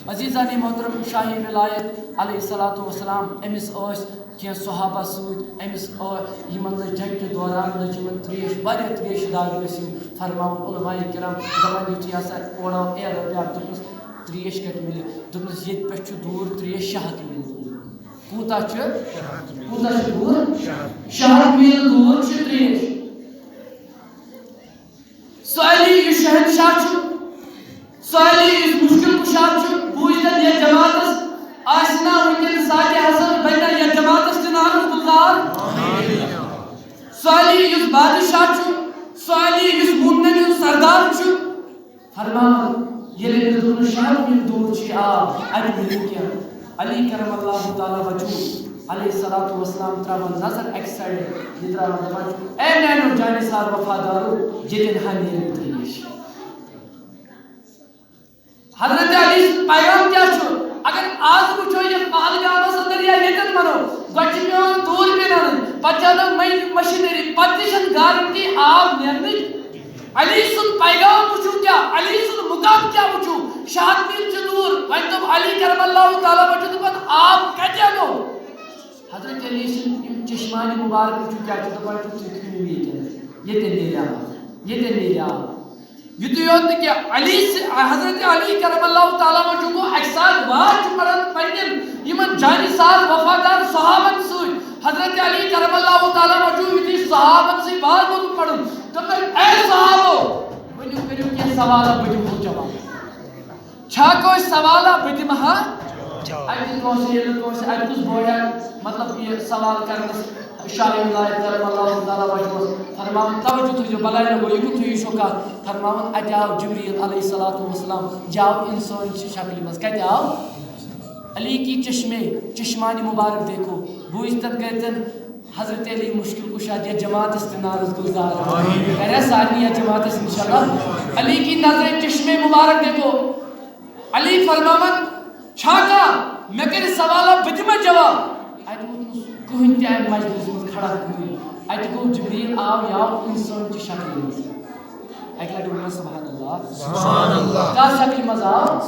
عزیزان محترم، شاہی ولایت علیہ الصلوۃ والسلام، أمِس ٲسۍ کینٛہہ صحابہ سۭتۍ، أمِس ٲ-، یِمن نہٕ جنگ کہِ دوران نہٕ چھِ یِمن تریش، واریاہ تریش داغ ٲسۍ یِم فرماوان علماء کرام، دَپان یُتھُے ہسا اورٕ آو اے ربیعہ، دوٚپنَس، "تریش کَتہِ مِلہِ؟" دوٚپنَس، "ییٚتہِ پٮ۪ٹھ چھُ دوٗر تریش شےٚ ہَتھ میٖل دوٗر۔" کوٗتاہ چھُ؟ کوٗتاہ چھُ دوٗر؟ شےٚ ہَتھ میٖل دوٗر چھُ تریش۔ سُہ علی یُس شہنشاہ چھُ، سُہ علی یُس مُشکِل کُشاد چھُ، بوٗزۍتَن یَتھ جماعتَس، آسہِ نا وٕنکٮ۪ن ذاتِ حسن، بَنہِ نا یَتھ جماعتَس تہِ نارُک گُلزار۔ سُہ علی یُس بادشاہ چھُ، سُہ علی یُس مومنَن ہُنٛد سردار چھُ، فرمان، ییٚلہِ أمِس دوٚپُن، "شہر کِنۍ دوٗر چھُ یہِ آب، اَتہِ مِلہِ کینٛہہ؟" علی کرم اللہ تعالیٰ وجہہ علیہ الصلوۃ والسلام ترٛاوان نظر اَکہِ سایڈٕ، یہِ ترٛاوان دَپان چھُ، "اے میٛانیو جانثار وفادارو، ییٚتٮ۪ن ہا نیرِ تریش۔" حضرت علی سُنٛد پیغام کیٛاہ چھُ؟ اگر آز وٕچھو یَتھ پہلگامَس اندر یا ییٚتٮ۪ن وَنو، گۄڈٕ چھِ پٮ۪وان دوٗر بِن اَنٕنۍ، پَتہٕ چھِ اَنان مٔنٛزۍ مٔشیٖنٔری، پَتہٕ تہِ چھَنہٕ گارنٹی آب نیرنٕچ۔ علی سُنٛد پیغام وٕچھِو کیٛاہ، علی سُنٛد مُقام کیٛاہ وٕچھِو۔ شہر میٖل چھِ دوٗر، وۄنۍ دوٚپ علی کرم اللہ تعالیٰ وجہہ، دوٚپُن، "آب کَتہِ اَنو؟" حضرت علی سٕنٛدۍ یِم چشمانِ مُبارک وٕچھِو کیٛاہ چھِ دَپان، چھُ، "تُہۍ کھیٚیِو ییٚتٮ۪ن، ییٚتٮ۪ن نیرِ آب، ییٚتٮ۪ن نیرِ آب۔" یُتُے یوت نہٕ کینٛہہ، علی س-، حضرت علی کرم اللہ تعالیٰ وجہہ گوٚو اَکہِ ساتہٕ وعظ چھُ پَران پنٛنٮ۪ن یِمَن جانثار وفادار صحابَن سۭتۍ۔ حضرت علی کرم اللہ تعالیٰ وجہہ یُتھُے صحابَن سۭتۍ وعظ لوگُن پَرُن، دوٚپُن، "اے صحابو، ؤنِو، کٔرِو کینٛہہ سوالہ، بہٕ دِمہو جواب۔" چھا کٲنٛسہِ سوالہ؟ بہٕ دِمہٕ ہا۔ جواب۔ اَتہِ کٲنٛسہِ، ییٚلہِ کٲنٛسہِ اَتہِ کُس بوڑا، مطلب، یہِ سوال کرنَس شاہی ولایت کرم اللہ تعالیٰ وجہہ اوس فرماوان، توجہ تھٲیزیو، بلاے لگو، یہِ کُس تُہۍ یہِ چھو کَتھ فرماوان؟ اَتہِ آو جبریٖل علیہ الصلوۃ والسلام، یہِ آو اِنسان چہِ شکلہِ منٛز۔ کَتہِ آو؟ علی کی چشمے، چشمانِ مبارک دیکھو، بوٗزۍ تَتھ گٔے تَن حضرت علی مشکل کشا دِیا جماعتس تہِ نارس گلزار۔ کریا سارنی یا جماعتس انشاءاللہ۔ علی کی نظر چشمے مبارک دیکھو۔ علی فرماوان، چھا کانٛہہ مےٚ کرِ سوالہ، بہٕ دِمہ جواب۔ اتہِ ووت نہٕ کٕہٕنۍ تہِ امہِ مجلس منٛز کھڑا کٕہٕنۍ۔ اتہِ گوٚو جبریل آو، یہِ آو انسان چہِ شکلہِ منٛز۔ اکہِ لٹہِ ووٚن مےٚ سبحان اللہ۔ سبحان اللہ۔ کتھ شکلہِ منٛز آو؟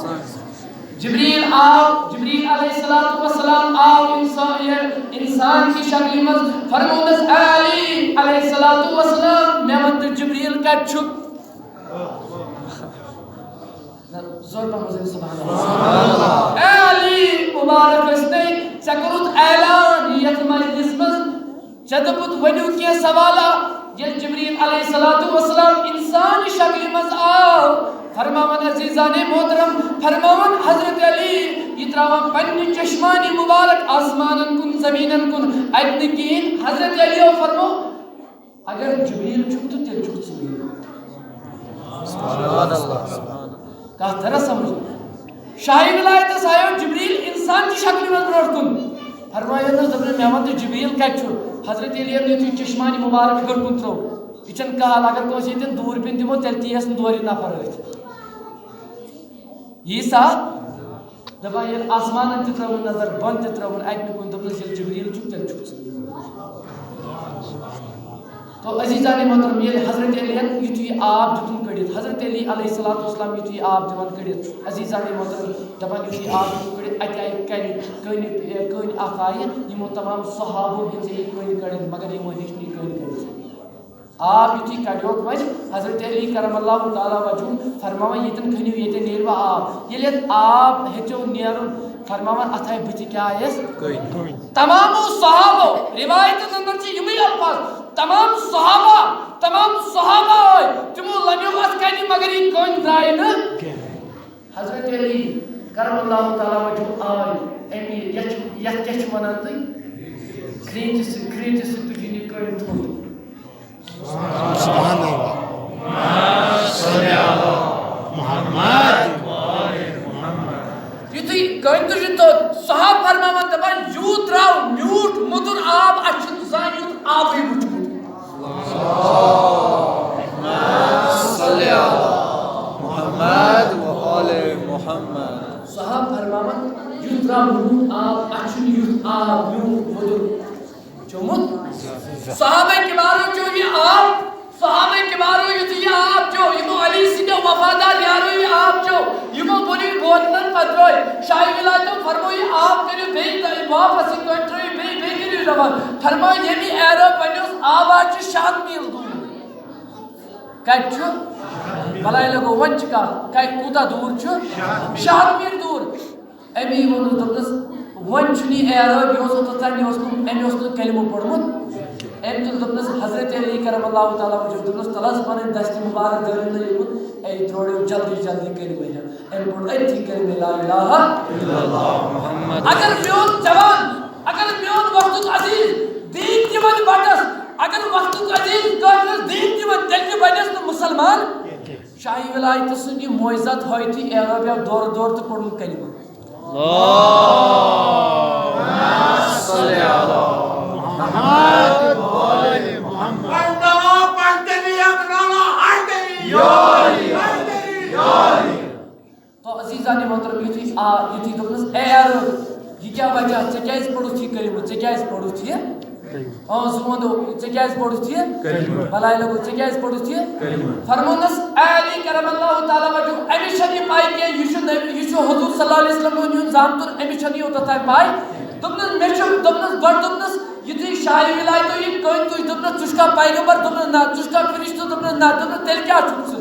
جبریل آو، جبریل علیہ الصلوۃ والسلام آو انسان، یہِ انسان کی شکلہِ منٛز۔ فرمونس، "اے علی علیہ الصلوۃ والسلام، مےٚ وَن تہٕ جبریل کتہِ چھُ؟" نہ، زور پہم حضرت سبحان اللہ۔ اے علی مبارک ٲسۍ نے، ژےٚ کوٚرُتھ اعلان یتھ مجلس منٛز۔ ژےٚ دوٚپُتھ، "ؤنِو کینٛہہ سوالہ۔" ییٚلہِ جبریل علیہ الصلوۃ والسلام انسان شکلہِ منٛز آو، فرماوان عزیزانِ محترم، فرماوان حضرت علی، یہِ ترٛاوان پننہِ چشمانِ مبارک آسمانن کُن، زمینن کُن، اتہِ نہٕ کِہیٖنۍ۔ حضرت علی فرمو، اگر جبریل چھُکھ تہٕ تیٚلہِ چھُکھ ژٕ میون۔ سبحان اللہ۔ کتھ ترا سمجھ؟ شاہی ولایتس آیو جبریل انسان چہِ شکلہِ منٛز برونٛٹھ کُن۔ فرمایو نہٕ، دوٚپُن، "مےٚ وَن تہٕ جبریل کتہِ چھُ؟" حضرت علی یَن یُتھُے چشمانِ مبارک ہیوٚر کُن ترٛوو، یہِ چھَنہٕ کہل، اگر کٲنٛسہِ ییٚتٮ۪ن دوٗر بِن دِمو، تیٚلہِ تہِ یِیَس نہٕ دورِ نفر أتھۍ۔ یی سا؟ دَپان، ییٚلہِ آسمانَن تہِ ترٛٲوٕن نظر، بۄن تہِ ترٛٲوٕن، اَتہِ نہٕ کُنہِ، دوٚپنَس، "ییٚلہِ جبریل چھُ، تیٚلہِ چھُکھ ژٕ۔" تو عزیزانِ محترم، ییٚلہِ حضرت علی یَن یُتھُے آب دیُتُن کٔڑِتھ، حضرت علی علیہ الصلوۃ والسلام یُتھُے آب دِوان کٔڑِتھ، عزیزانِ محترم، دَپان، یُتھُے آب دیُتُن کٔڑِتھ، اَتہِ آیہِ کَنہِ، کٔنۍ، کٔنۍ اَکھ آیہِ، یِمو تمام صحابو ہیٚژے یہِ کٔنۍ کَڑٕنۍ، مگر یِمو ہیٚچ نہٕ یہِ کٔنۍ کٔڑِتھ۔ آب یُتھُے کڑیوکھ وۄنۍ، حضرت علی کرم اللہ تعالیٰ وجہہ فرماوان، ییٚتٮ۪ن کھٔنِو، ییٚتٮ۪ن نیرِ وۄنۍ آب۔ ییٚلہِ اَتھ آب ہیٚژیو نیرُن، فرماوان، اَتھ آیہِ بٕتھِ کیٛاہ آیَس؟ کٔنۍ۔ تمامو صحابو، روایتن اندر چھِ یِمٕے الفاظ، تمام صحابہ، تمام صحابہ ٲے، تِمو لمیو اَتھ کَنہِ، مگر یہِ کٔنۍ درٛاے نہٕ۔ حضرت علی کرم اللہ تعالیٰ وجہہ آے اَمی، یَتھ چھِ، یَتھ کیٛاہ چھِ وَنان تُہۍ؟ کھرٛیٖتِس سۭتۍ، کھرٛیٖتِس سۭتۍ تُجِن یہِ کٔنۍ تھوٚد۔ سبحان اللہ۔ محمد۔ یُتھُے کٔنۍ تُجِن تھوٚد، صحابہٕ فرماوان، دَپان، یوٗت درٛاو میوٗٹھ مٔدُر آب، اَسہِ چھُنہٕ زانٛہہ یُتھ آبٕے وُچھمُت۔ صلی علی محمد و آل محمد۔ صحابہٕ فرماوان، یُتھ درٛاو میوٗٹھ آب، اَسہِ چھُنہٕ یُتھ آب میوٗٹھ مٔدُر چوٚمُت۔ صحابہ کبارو چو یہِ آب، صحابہ کبارو یُتھ یہِ آب چو، یِمو علی سٕنٛدیو وفادار یارو یہِ آب چو، یِمو بوٚن یہِ بوتلن پتہٕ ترٲے۔ شاہ ولایتو فرمو، یہِ آب کٔرِو بیٚیہِ واپس، یہِ کٔرِو بیٚیہِ، بیٚیہِ کٔرِو یہِ روان۔ فرمو، ییٚمہِ ایرو بنیوس آباد چھُ شاہ میٖل دوٗر۔ کتہِ چھُ؟ بلاے لگو، وۄنۍ چھِ کتھ، کتہِ، کوٗتاہ دوٗر چھُ؟ شاہ میٖل دوٗر۔ أمی ووٚنُس، دوٚپنَس، وۄنۍ چھُنہٕ یہِ اعرابی اوس اوٚتَتھ تام، یہِ اوس نہٕ، أمۍ اوس نہٕ کلمہٕ پوٚرمُت۔ أمۍ تُل، دوٚپنَس، حضرت علی کرم اللہ تعالیٰ وجہہ، دوٚپنَس، تَلہٕ حظ پَنٕنۍ دَستہِ مُبارک دٲرِو نہٕ یِمَن، اے ترٛوڑیو جلدی جلدی کلمہٕ ہیٚتھ۔ أمۍ پوٚر أتھی کلمہٕ لا الہ۔ اگر میون جوان، اگر میون وقتُک عزیز دیٖن تہِ وَنہِ بَٹَس، اگر وقتُک عزیز کٲفرَس دیٖن تہِ وَنہِ، تیٚلہِ تہِ بَنٮ۪س نہٕ مُسلمان۔ شاہی ولایتہٕ سُنٛد یہِ معجزات ہٲوتھٕے اعرابیو دورٕ دورٕ تہٕ پوٚرمُت کلمہٕ۔ اللہم صل علی محمد و آل محمد۔ تو عزیزان محترم، یُتھُے آ، یُتھُے دوٚپنَس، اے اعرابی، یہِ کیٛاہ وجہ، ژےٚ کیٛازِ پوٚرُتھ یہِ کلمہٕ، ژےٚ کیٛازِ پوٚرُتھ یہِ؟ آ، سُہ ووٚن، دوٚپ، ژےٚ کیٛازِ پوٚرُتھ یہِ؟ کلمہٕ۔ بلاے لگو، ژےٚ کیٛازِ پوٚرُتھ یہِ؟ کلمہٕ۔ فرموونَس، اے علی کرم اللہ تعالیٰ وجہہ، أمِس چھَنہٕ یہِ پَے کینٛہہ، یہِ چھُ نبی، یہِ چھُ حضور صلی اللہ علیہ وسلم ہُنٛد زامتُر، أمِس چھَنہٕ یہِ اوٚتَتھ تام پَے۔ دوٚپنَس، مےٚ چھُ، دوٚپنَس، گۄڈٕ دوٚپنَس، یُتھُے شاہی ولایتو یہِ کٔنۍ تُج، دوٚپنَس، ژٕ چھُکھا پیغمبر؟ دوٚپنَس، نہ۔ ژٕ چھُکھا فرشتہٕ؟ دوٚپنَس، نہ۔ دوٚپنَس، تیٚلہِ کیٛاہ چھُکھ ژٕ؟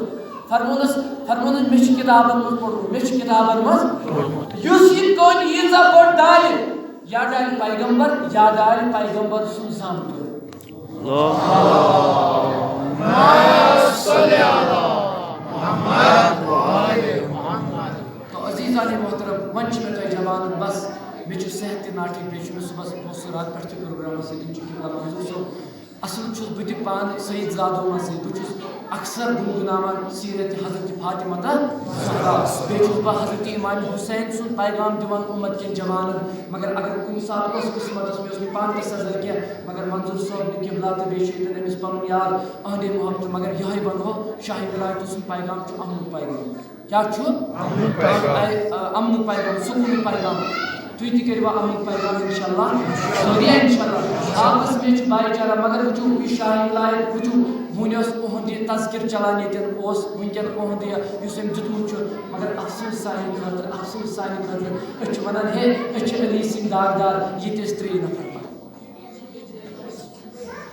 فرموونَس، فرموونَس، مےٚ چھُ کِتابَن منٛز پوٚرمُت، مےٚ چھُ کِتابَن منٛز، یُس یہِ کٔنۍ ییٖژاہ بٔڑ ڈالہِ، یا ڈالہِ پیغمبر، یا ڈالہِ پیغمبر سُنٛد زامتُر۔ اللہم صل علی محمد و آل محمد۔ تو عزیزان محترم، وۄنۍ چھِ مےٚ تۄہہِ جوانَن بس، مےٚ چھُ صحت تہِ ناٹھیٖک، بیٚیہِ چھُ مےٚ صُبحَس، بہٕ اوسُس راتہٕ پٮ۪ٹھ تہِ پروگرامَس سۭتۍ، یِم چھِ قبلہ منظور صٲب۔ اصل چھُس بہٕ تہِ پانہٕ سعید زادو منٛزٕے، بہٕ چھُس اکثر گُنگُناوان سیرت حضرت فاطمہ تہٕ زہرا۔ بیٚیہِ چھُس بہٕ حضرت امام حسین سُنٛد پیغام دِوان اُمت کٮ۪ن جوانن، مگر اگر کُنہِ ساتہٕ اوس قٕسمتس، مےٚ اوس نہٕ پانہٕ تہِ سزا کینٛہہ، مگر منظور صٲب نہٕ قبلہ تہٕ بیٚیہِ چھُ ییٚتٮ۪ن أمِس پنُن یار، أہنٛدے محبت، مگر یِہوٚے ونہو، شاہ ولایتہٕ سُنٛد پیغام چھُ امنُک پیغام۔ کیٛاہ چھُ؟ امنُک پیغام۔ اے، آ، امنُک پیغام، سکوٗنُک پیغام۔ تُہۍ تہِ کٔرِو امنُک پیغام انشاءاللہ۔ سوریا انشاءاللہ۔ آپس میں چھُ بھائی چارہ، مگر وٕچھِو، یہِ شاہی ولایت وٕچھِو، وٕنہِ اوس اُہُنٛد یہِ تذکر چلان ییٚتٮ۪ن، اوس وٕنکٮ۪ن اُہُنٛد یہِ یُس أمۍ دیُتمُت چھُ، مگر افسوس سانہِ خٲطرٕ، افسوس سانہِ خٲطرٕ۔ أسۍ چھِ ونان، ہے، أسۍ چھِ علی سٕنٛدۍ داغدار، ییٚتہِ ٲسۍ ترٛےٚ نفر پتہٕ۔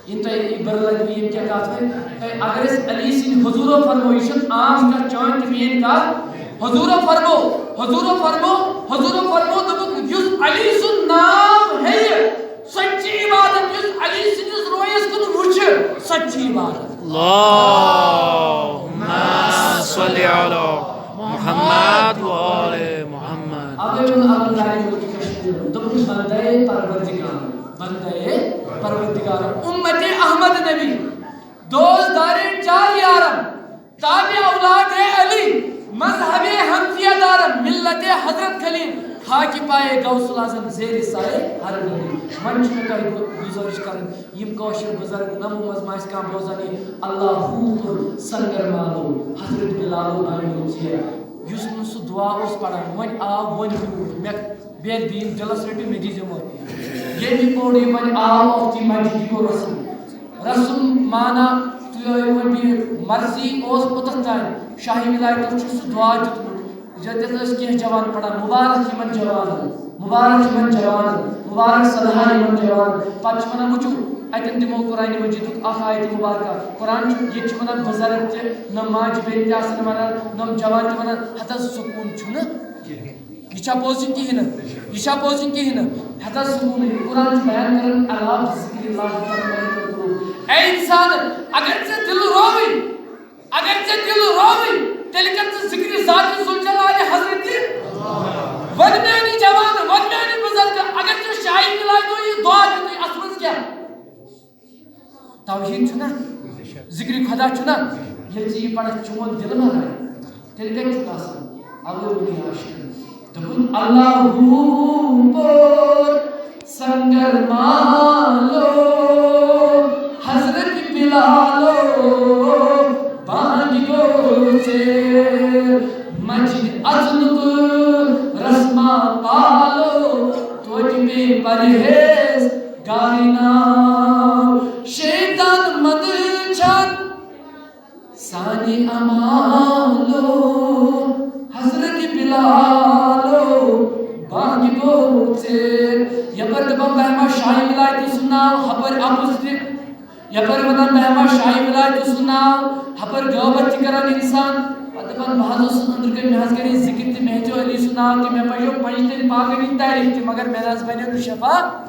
یِم تۄہہِ یہِ بٔرٕ لَگہِ، یِم کیٛاہ کَتھ وَنہِ؟ تۄہہِ اگر أسۍ علی سٕنٛدِ حضوٗرو فرمو، یہِ چھُنہٕ عام کَتھ، چٲنۍ تہٕ میٛٲنۍ کَتھ۔ حضوٗرو فرمو، حضوٗرو فرمو، حضوٗرو فرمو، دوٚپُکھ، یُس علی سُنٛد ناو ہیٚیہِ، سۄ تہِ چھِ عبادت، یُس علی سٕنٛدِس رویَس کُن وٕچھِ، سۄ تہِ چھِ عبادت۔ اللہم صل علی محمد و آل محمد۔ اوے ووٚن عبداللہ ابن کشمیر، دوٚپُن، بندے پروردگار، بندے پروردگار، امت احمد نبی، دوست دارے چار یارم، تابع اولاد علی، مذہب حنفیہ دارم، ملت حضرت خلیل، خاک پائے غوث الاعظم زیر سائے ہر ولی۔ وۄنۍ چھِ مےٚ تۄہہِ گُ-، گُزٲرِش کَرٕنۍ، یِم کٲشِر بُزرگ نَمو منٛز ما آسہِ کانٛہہ بوزان یہِ، اللہ ہوٗر سنگر مالو، حضرت بلالو بنیو ژیر۔ یُس نہٕ سُہ دُعا اوس پَران، وۄنۍ آو وۄنۍ ہوٗر۔ مےٚ بیٚیہِ دِیِن دِلَس رٔٹِو، مےٚ دیٖزیو معٲفی۔ ییٚمہِ پوٚر یہِ وۄنۍ آو اَتھ یہِ مسجد، یہِ گوٚو رسم۔ رسم مانا تُلٲیِو وۄنۍ بیٚیہِ، مرضی اوس اوٚتَتھ تام۔ شاہی ولایتَس چھُ سُہ دُعا دیُتمُت۔ ییٚتٮ۪تھ ٲسۍ کینٛہہ جوان پران، مبارک یِمن جوانن، مبارک یِمن جوانن، مبارک صدہا یِمن جوانن۔ پتہٕ چھِ ونان، وٕچھِو، اتٮ۪ن دِمو قرآن مجیدُک اکھ آیت مبارکہ۔ قرآن چھُ، ییٚتہِ چھِ ونان بُزرگ تہِ، نۄم ماجہِ بیٚنہِ تہِ آسن ونان، نۄم جوان تہِ ونان، ہتس سکوٗن چھُنہٕ۔ یہِ چھا پوٚز یہِ کِہیٖنۍ نہٕ؟ یہِ چھا پوٚز یہِ کِہیٖنۍ نہٕ؟ ہتس سکوٗنٕے۔ قرآن چھُ بیان کران عذاب ذکر اللہ تعالیٰ۔ اے انسان، اگر ژےٚ دِل رووٕے، اگر ژےٚ دِل رووٕے، تیٚلہِ کر ژٕ ذکر ذات ذوالجلال حضرت۔ وۄنۍ میانہِ جوان، وۄنۍ میانہِ بُزرگ، اگر ژےٚ شاہی مِلایہِ تو یہِ دعا دیُتُے، اتھ منٛز کیٛاہ؟ توحید چھُنہ، ذکر خدا چھُنہ، ییٚلہِ ژٕ یہِ پرکھ چون دِل ما رایہِ، تیٚلہِ کتہِ چھُکھ آسان؟ اوے ووٚن عاشقن، دوٚپُن، اللہ پور سنگر مالو، حضرت بلالو، بانگ گو ژیر، مسجد اژنُک رسما پالو، توتہِ بے پرہیز گارنا، شیطان مند چھن سانہِ امالو، حضرت بلالو، بانگ گو ژیر۔ یپٲرۍ دپان بہما شاہی ولایتہِ سُنٛد ناو، ہپٲرۍ اپُز تہِ۔ یپٲرۍ ونان بہما شاہی ولایتہِ سُنٛد ناو، ہپٲرۍ غٲبت تہِ کران انسان۔ پتہٕ دپان، بہٕ حظ اوسُس أنٛدرٕ کنہِ، مےٚ حظ کرے ذکر تہِ، مےٚ ہیٚژیو علی سُنٛد ناو تہِ، مےٚ پریو پنجہِ تن پاکن ہٕنٛدۍ تعریف تہِ، مگر مےٚ نہ حظ بنیو نہٕ شفا۔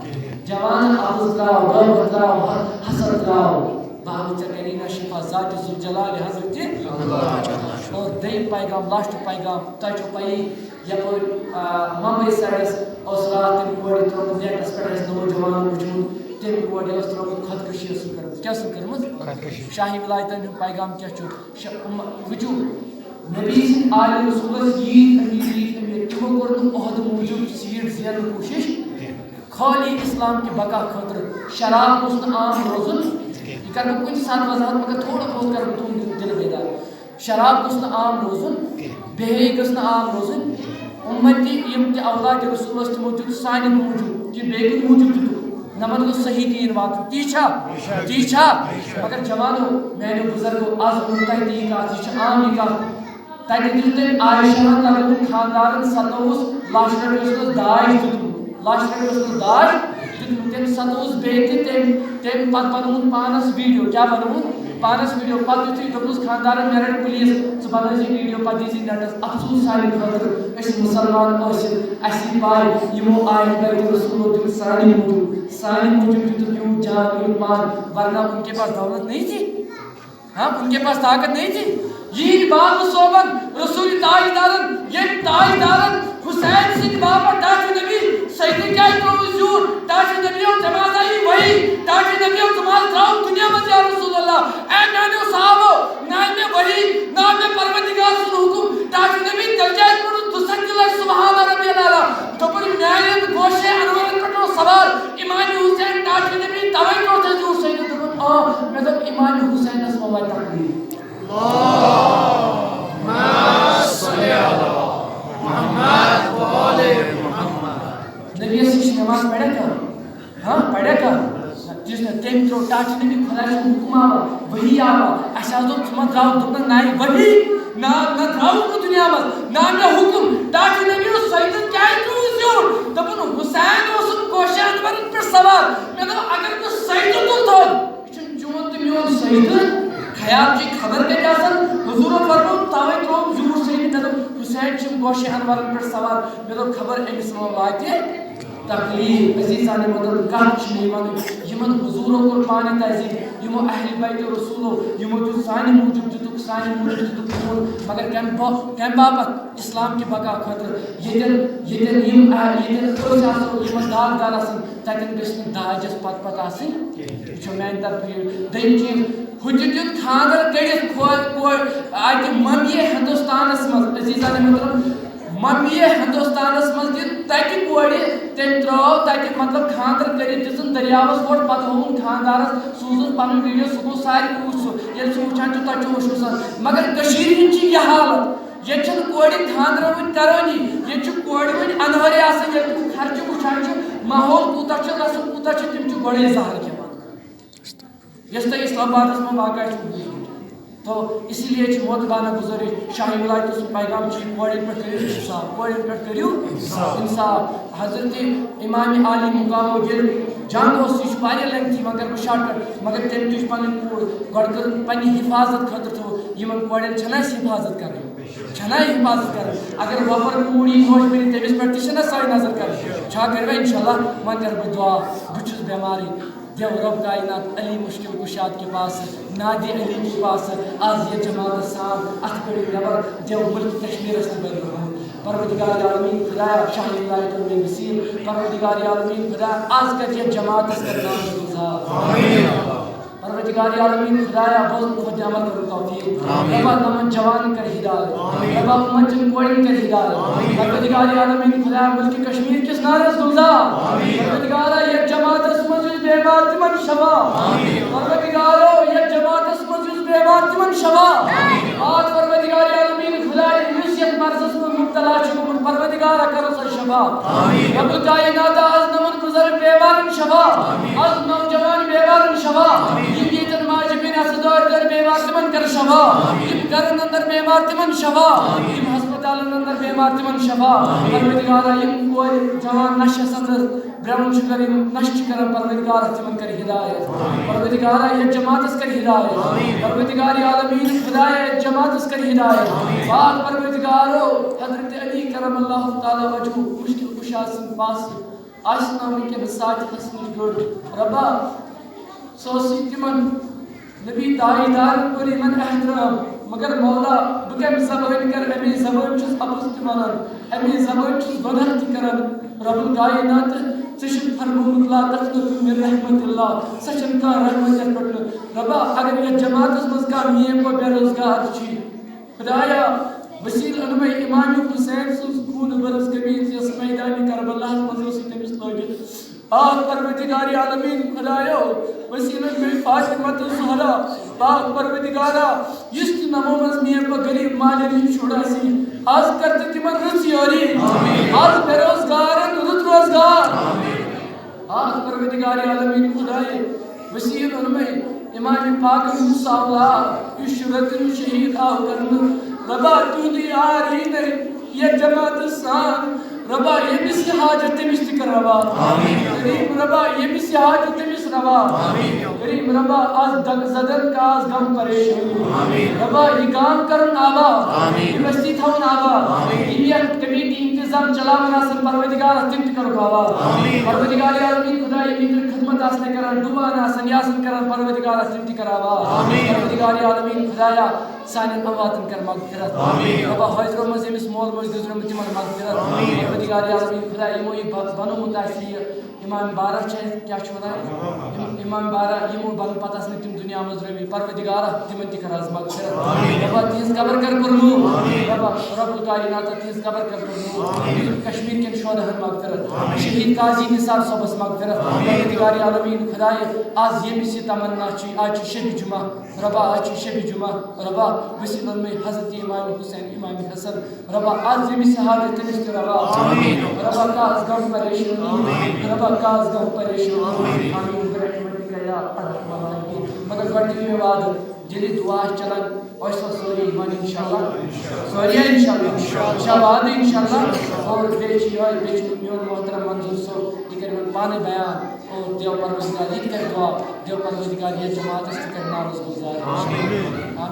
جوان، اپُز تراو، غٲبت تراو، حسد تراو۔ بہٕ ہاوٕ ژےٚ کٔرِنۍ شفا ذات ذوالجلال حضرت۔ اور دوٚیِم پیغام، لاسٹ پیغام، تۄہہِ چھو پَیی، یَپٲرۍ، آ، ممبئی سایڈَس اوس راتھ تٔمۍ کورِ ترٛوومُت نیٹَس پٮ۪ٹھ، اَسہِ نوجوان وٕچھمُت، تٔمۍ کورِ ٲس ترٛٲومٕژ خۄدکٔشی ٲس کٔرمٕژ۔ کیٛاہ ٲس کٔرمٕژ؟ خۄدکٔشی۔ شاہی ولایتَن ہُنٛد پیغام کیٛاہ چھُ؟ شا-، اُم-، وٕچھِو، نبی سٕنٛدۍ آلِ رسول ٲسۍ ییٖتۍ أمیٖر، ییٖتۍ أمیٖر، تِمو کوٚر نہٕ عہدٕ موٗجوٗب سیٖٹ زیننٕچ کوٗشِش۔ خٲلی اسلام کہِ بقا خٲطرٕ۔ شراب گوٚژھ نہٕ عام روزُن۔ یہِ کرٕ بہٕ کُنہِ ساتہٕ وضاحت، مگر تھوڑا بہت کرٕ بہٕ تُہُنٛد دِل بیدار۔ شراب گوٚژھ نہٕ عام روزُن۔ بیٚیہِ گٔژھ نہٕ عام روزُن۔ اُمتی یِم تہِ اولادِ رسول ٲسۍ، تِمو دیُت سانہِ موٗجوٗب کہِ بیٚیہِ کُنہِ موٗجوٗب دیُتُکھ۔ نمن گوٚژھ صحیح دین واتُن۔ تی چھا؟ تی چھا؟ مگر جوانو، میانیو بُزرگو، آز ووٚن تۄہہِ تی کتھ، یہِ چھِ عام یہِ کتھ۔ تَتہِ دیُت تٔمۍ عائشہ ہن لگوُن خانٛدارن ستووُس لچھ رۄپیہِ اوسمُت داج دیُتمُت، لچھ رۄپیہِ اوسمُت داج دیُتمُت۔ تٔمۍ ستووُس بیٚیہِ تہِ، تٔمۍ، تٔمۍ پتہٕ بنووُن پانس ویڈیو۔ کیٛاہ بنووُن؟ پانس ویڈیو۔ پتہٕ یُتھُے دوٚپنس خانٛدارن، مےٚ رٹ پلیز، ژٕ بنٲوزِ ویڈیو، پتہٕ دیٖزِ نیٹس۔ افسوس سانہِ خٲطرٕ، أسۍ مسلمان ٲسِتھ، اَسہِ یہِ پاے، یِمو آہہِ بیتِ رسولو دیُت سانہِ موٗجوٗب، سانہِ موٗجوٗب دیُتُکھ یوٗت جان، یوٗت مال، ورنہ ان کے پاس دولت نہیں تھی۔ ہاں، ان کے پاس طاقت نہیں تھی۔ یِہِنٛدۍ بابہٕ صٲبن، رسول تاجدارن، ییٚمۍ تاجدارن حسین سٕنٛدِ باپتھ ٹاٹھہِ نبی سیدٕ کیٛازِ ترٛووُس زیوٗٹھ؟ ٹاٹھہِ نبی اوس جماعت آیی وحی، ٹاٹھہِ نبی اوس جماعت ترٛاوُن دُنیا منٛز یا رسول اللہ۔ اے میٛانیو صحابو، نہ آے مےٚ وحی، نہ آو مےٚ پروردگار سُنٛد حُکُم۔ ٹاٹھہِ نبی تیٚلہِ کیٛازِ پوٚرُن دُسَتھ تہِ لٹہِ سبحان ربی الاعلیٰ؟ دوٚپُن، میٛانٮ۪ن گوشے انورن پٮ۪ٹھ اوس سوار امام حسین ٹاٹھہِ نبی، توے کوٚر تٔمۍ زیوٗٹھ سیدٕ۔ دوٚپُن، آ، مےٚ دوٚپ، امام حسینس ما واتہِ تکلیف؟ نبیس نِش نماز پریا کانٛہہ؟ ہاں، پریا کانٛہہ؟ تِژھ نہٕ، تٔمۍ ترٛوو ٹاٹھہِ نبی، خۄداے سُنٛد حُکُم آوا، وحی آوا۔ اَسہِ حظ دوٚپ، ژٕ ما درٛاوُکھ؟ دوٚپنَس، نَے، وحی نہ، نہ درٛاوُکھ نہٕ دُنیا منٛز، نہ مےٚ حُکُم۔ ٹاٹھہِ نبی اوس سیدَس کیٛازِ ترٛووُس زیوٗٹھ؟ دوٚپُن، حسین اوسُم گوشہِ انورَن پٮ۪ٹھ سوار۔ مےٚ دوٚپ، اگر بہٕ سیدٕ تُلہٕ تھوٚد، یہِ چھُنہٕ چون تہٕ میون سیدٕ۔ خیال چھُے خبر کَتہِ آسان۔ حضوٗرو فرموو، توے ترٛووُم زیوٗٹھ سیدٕ۔ مےٚ دوٚپ، حسین چھُم گوشہِ انورن پٮ۪ٹھ سوار۔ مےٚ دوٚپ، خبر أمِس ما واتہِ تکلیٖف۔ عزیٖزانِ محترم، کَتھ چھِ مےٚ وَنٕنۍ؟ یِمن حضوٗرو کوٚر پانہٕ تعظیٖم، یِمو اہلِ بیتِ رسوٗلو، یِمو دیُت سانہِ موٗجوٗب، دِتُکھ سانہِ موٗجوٗب، دِتُکھ خوٗن۔ مگر کَمہِ با-، کَمہِ باپتھ؟ اسلام کہِ بقا خٲطرٕ۔ ییٚتٮ۪ن، ییٚتٮ۪ن یِم، آ، ییٚتٮ۪ن أسۍ آسو، یِمن داغدار آسن، تَتٮ۪ن گٔژھۍ نہٕ داجَس پتہٕ پتہٕ آسٕنۍ۔ یہِ چھُ میانہِ طرفہٕ یہِ۔ دوٚیِم چیٖز، ہُہ تہِ دیُت خانٛدر کٔرِتھ کھو-، کورِ، اَتہِ ممبیہِ ہندوستانس منٛز، عزیٖزانِ محترم، ممبیہِ ہندوستانس منٛز دیُت تَتہِ کورِ، تٔمۍ ترٛٲو تَتہِ، مطلب، خانٛدر کٔرِتھ دِژٕن دٔریاوس ووٹ، پتہٕ ہووُن خانٛدارس، سوٗزُن پنُن ویڈیو، سُہ گوٚو سارِوٕے وُچھ سُہ۔ ییٚلہِ سُہ وٕچھان چھُ، تۄہہِ چھُ وٕچھمُت سُہ۔ مگر کٔشیٖرِ ہِنٛز چھِ یہِ حالت، ییٚتہِ چھَنہٕ کورِ خانٛدرٕ وٕنہِ کرٲنی، ییٚتہِ چھِ کورِ وٕنہِ انہٲرے آسان، ییٚلہِ تِم خرچہٕ وٕچھان چھِ، ماحول کوٗتاہ چھُ، رسم کوٗتاہ چھُ، تِم چھِ گۄڈَے زہر کھٮ۪وان۔ یۄس تۄہہِ اسلام آبادس منٛز واقعہ چھُ بوٗزمُت۔ تو اسی لیے چھِ محترمانہ گزٲرِش، شاہی ولایتَس سُنٛد پیغام چھُ، کورٮ۪ن پٮ۪ٹھ کٔرِو انصاف، کورٮ۪ن پٮ۪ٹھ کٔرِو انصاف۔ حضرت امام عالی مقامو ییٚلہِ جنگ اوس، یہِ چھُ واریاہ lengthy، وۄنۍ کَرٕ بہٕ shortcut، مگر تٔمۍ تُج پَنٕنۍ کوٗر، گۄڈٕ کٔر پَنٕنہِ حفاظت خٲطرٕ تھٲو، یِمَن کورٮ۪ن چھَنہٕ اَسہِ حفاظت کَرٕنۍ، چھَنہٕ حفاظت کَرٕنۍ۔ اگر وۄپَر کوٗر یی موج بٔنِتھ، تٔمِس پٮ۪ٹھ تہِ چھَنہٕ سۄے نظر کَرٕنۍ، چھا کٔرِو انشاءاللہ، وۄنۍ کَرٕ بہٕ دعا، بہٕ چھُس بٮ۪مارٕے۔ دیو رب کائنات علی مشکل کشاد کے پاس، نادی علی کے پاس، آز یہِ جماعت سان اتھ کڑی نٮ۪بر، دیو ملک کشمیرس تہِ بنہِ رحم۔ پروردگار عالمین خدایا، شاہ ولایتن میں نصیب، پروردگار عالمین خدا، آز کر یہِ جماعت اس کر نام گزار۔ پروردگار عالمین خدایا، بوزن خود عمل کر توفیق۔ ربا نمن جوان کر ہدایت۔ ربا امت چن کوڑن کر ہدایت۔ پروردگار عالمین خدایا، ملک کشمیر کس نارس گلزار۔ پروردگارا، یتھ جماعتس منٛز یُس بیمار تِمن شفا۔ پروردگارو، یتھ جماعتس منٛز یُس بیمار تِمن شفا۔ پاک پروردگار عالمین خدایا، یُس یتھ مرضس منٛز مبتلا چھُ گوٚمُت، پروردگارا کرو سا شفا۔ رب کائنات، از نمن بزرگ بیمارن شفا۔ از نوجوان بیمارن شفا۔ یم یتن ماجہ بیٚنہِ آسن دٲر دٲر بیمار تِمن کر شفا۔ یم گرن اندر بیمار تِمن شفا۔ یم ہسپتالن اندر بیمار تِمن شفا۔ پروردگارا، یم کورِ جوان نشس اندر brown sugar یِم نشہٕ چھِ کران، پروردگارا تِمن کر ہدایت۔ پروردگارا یتھ جماعتس کر ہدایت۔ پروردگار عالمین خدایا، یتھ جماعتس کر ہدایت۔ پاک پروردگارو، حضرت علی کرم اللہ تعالی وجہہ مشکل کشا سٕنٛدۍ پاسہٕ آسہِ نا وٕنکیٚنس ساعتہِ حسنٕچ گٔر۔ ربا، سُہ اوس یہِ تِمن نبی تاجدارن کوٚر یِمن احترام، مگر مولا، بہٕ کمہِ زبٲنۍ کرٕ؟ اَمے زبٲنۍ چھُس اَپُز تہِ وَنان، اَمے زبٲنۍ چھُس گۄناہ تہِ کران۔ رب الکائنات، ژےٚ چھُکھ فرمومُت، "لا تقنطوا من رحمت اللہ"، سۄ چھَنہٕ کانٛہہ رحمت یَتھ پٮ۪ٹھ نہٕ۔ ربا، اگر یَتھ جماعتس منٛز کانٛہہ میٖر و بے روزگار چھُ، خدایا، وسیلہٕ اَنہٕ مےٚ امام حسین سٕنٛز خوٗنہٕ بٔرٕژ قمیٖض، یۄس میدانِ کربلاہَس منٛز ٲسٕے تٔمِس لٲگِتھ۔ آ پروردگار عالمین خدایو، وسیلہٕ اَنہٕ مےٚ فاطمہ تہٕ زہرا۔ پاک پروردگارا، یُس تہِ نمو منٛز میٖر و غریب مالٮ۪ن ہُنٛد شُر آسی، از کر تہٕ تِمن رٕژ یٲری۔ از بے روزگارن رُت روزگار۔ آ پروردگار عالمین خدایہ، وسیلہٕ اَنہٕ مےٚ امام پاکن ہُنٛد سہلاب، یُس شُرتن شہید آو کرنہٕ۔ ربا، تِہُنٛدُے یار یی نہٕ یتھ جماعتس سان۔ ربا، ییٚمِس یہِ حاجت، تٔمِس تہِ کر روا۔ کریم ربا، ییٚمِس یہِ حاجت، تٔمِس روا۔ کریم ربا، از دگ زدن کا از غم پریشانی۔ ربا، یہِ گام کرُن آباد، یہِ بستی تھاوُن آباد، یِم یتھ کمیٹی انتظام چلاوان آسن، پروردگار تِم تہِ کرُکھ آباد۔ پروردگار عالمین خدا، یِم ییٚتہِ خدمت آسن کران، دُعا آسن، یہِ آسن کران، پروردگار تِم تہِ کر آباد۔ پروردگار عالمین خدایا، سانٮ۪ن امواتن کر مغفرت۔ ربا، حٲضرو منٛز ییٚمِس مول موج گُزریومُت، تِمن مغفرت۔ پروردگار عالمین خدا، یِمو یہِ ب-، بنومُت آسہِ یہِ امام بارہ چھِ، کیٛاہ چھِ ونان؟ ام-، امام بارہ، یِمو بنہٕ پتہٕ آسہِ نہٕ تِم دُنیا منٛز روٗدمٕتۍ۔ پروردگارا، تِمن تہِ کر از مغفرت۔ ربا، تِہنٛز قبر کر پُرنوٗر۔ ربا، رب الکائنات، تِہنٛز قبر کر پُرنوٗر۔ کشمیر کٮ۪ن شہداہن مغفرت۔ شہید قاضی نثار صٲبس مغفرت۔ پروردگار عالمین خدایہ، از ییٚمِس یہِ تمنا چھِ، از چھِ شبِ جمعہ۔ ربا، از چھِ شبِ جمعہ۔ ربا، وسیلہٕ اَنہٕ مےٚ حضرت امام حسین، امام حسن۔ ربا، از ییٚمِس یہِ حاجت، تٔمِس تہِ روا۔ ربا، کاس غم پریشانی۔ ربا، کاس غم پریشانی۔ آمین برحمتک یا ارحم الراحمین۔ مگر گۄڈٕ دِیِو مےٚ وعدٕ، ییٚلہِ دُعا آسہِ چلان، أسۍ چھِ سٲری یِوان انشاءاللہ۔ سٲری انشاءاللہ۔ انشاءاللہ وعدٕ انشاءاللہ۔ اور بیٚیہِ چھِ یِہوٚے، بیٚیہِ چھُ میون محترم منظور صٲب، یہِ کَرِ وۄنۍ پانَے بیان۔ اور دیو پروردگار یہِ تہِ کَرِ دُعا، دیو پروردگار یَتھ جماعتَس تہِ کَرِ ناوَس گُلزار۔ آمین۔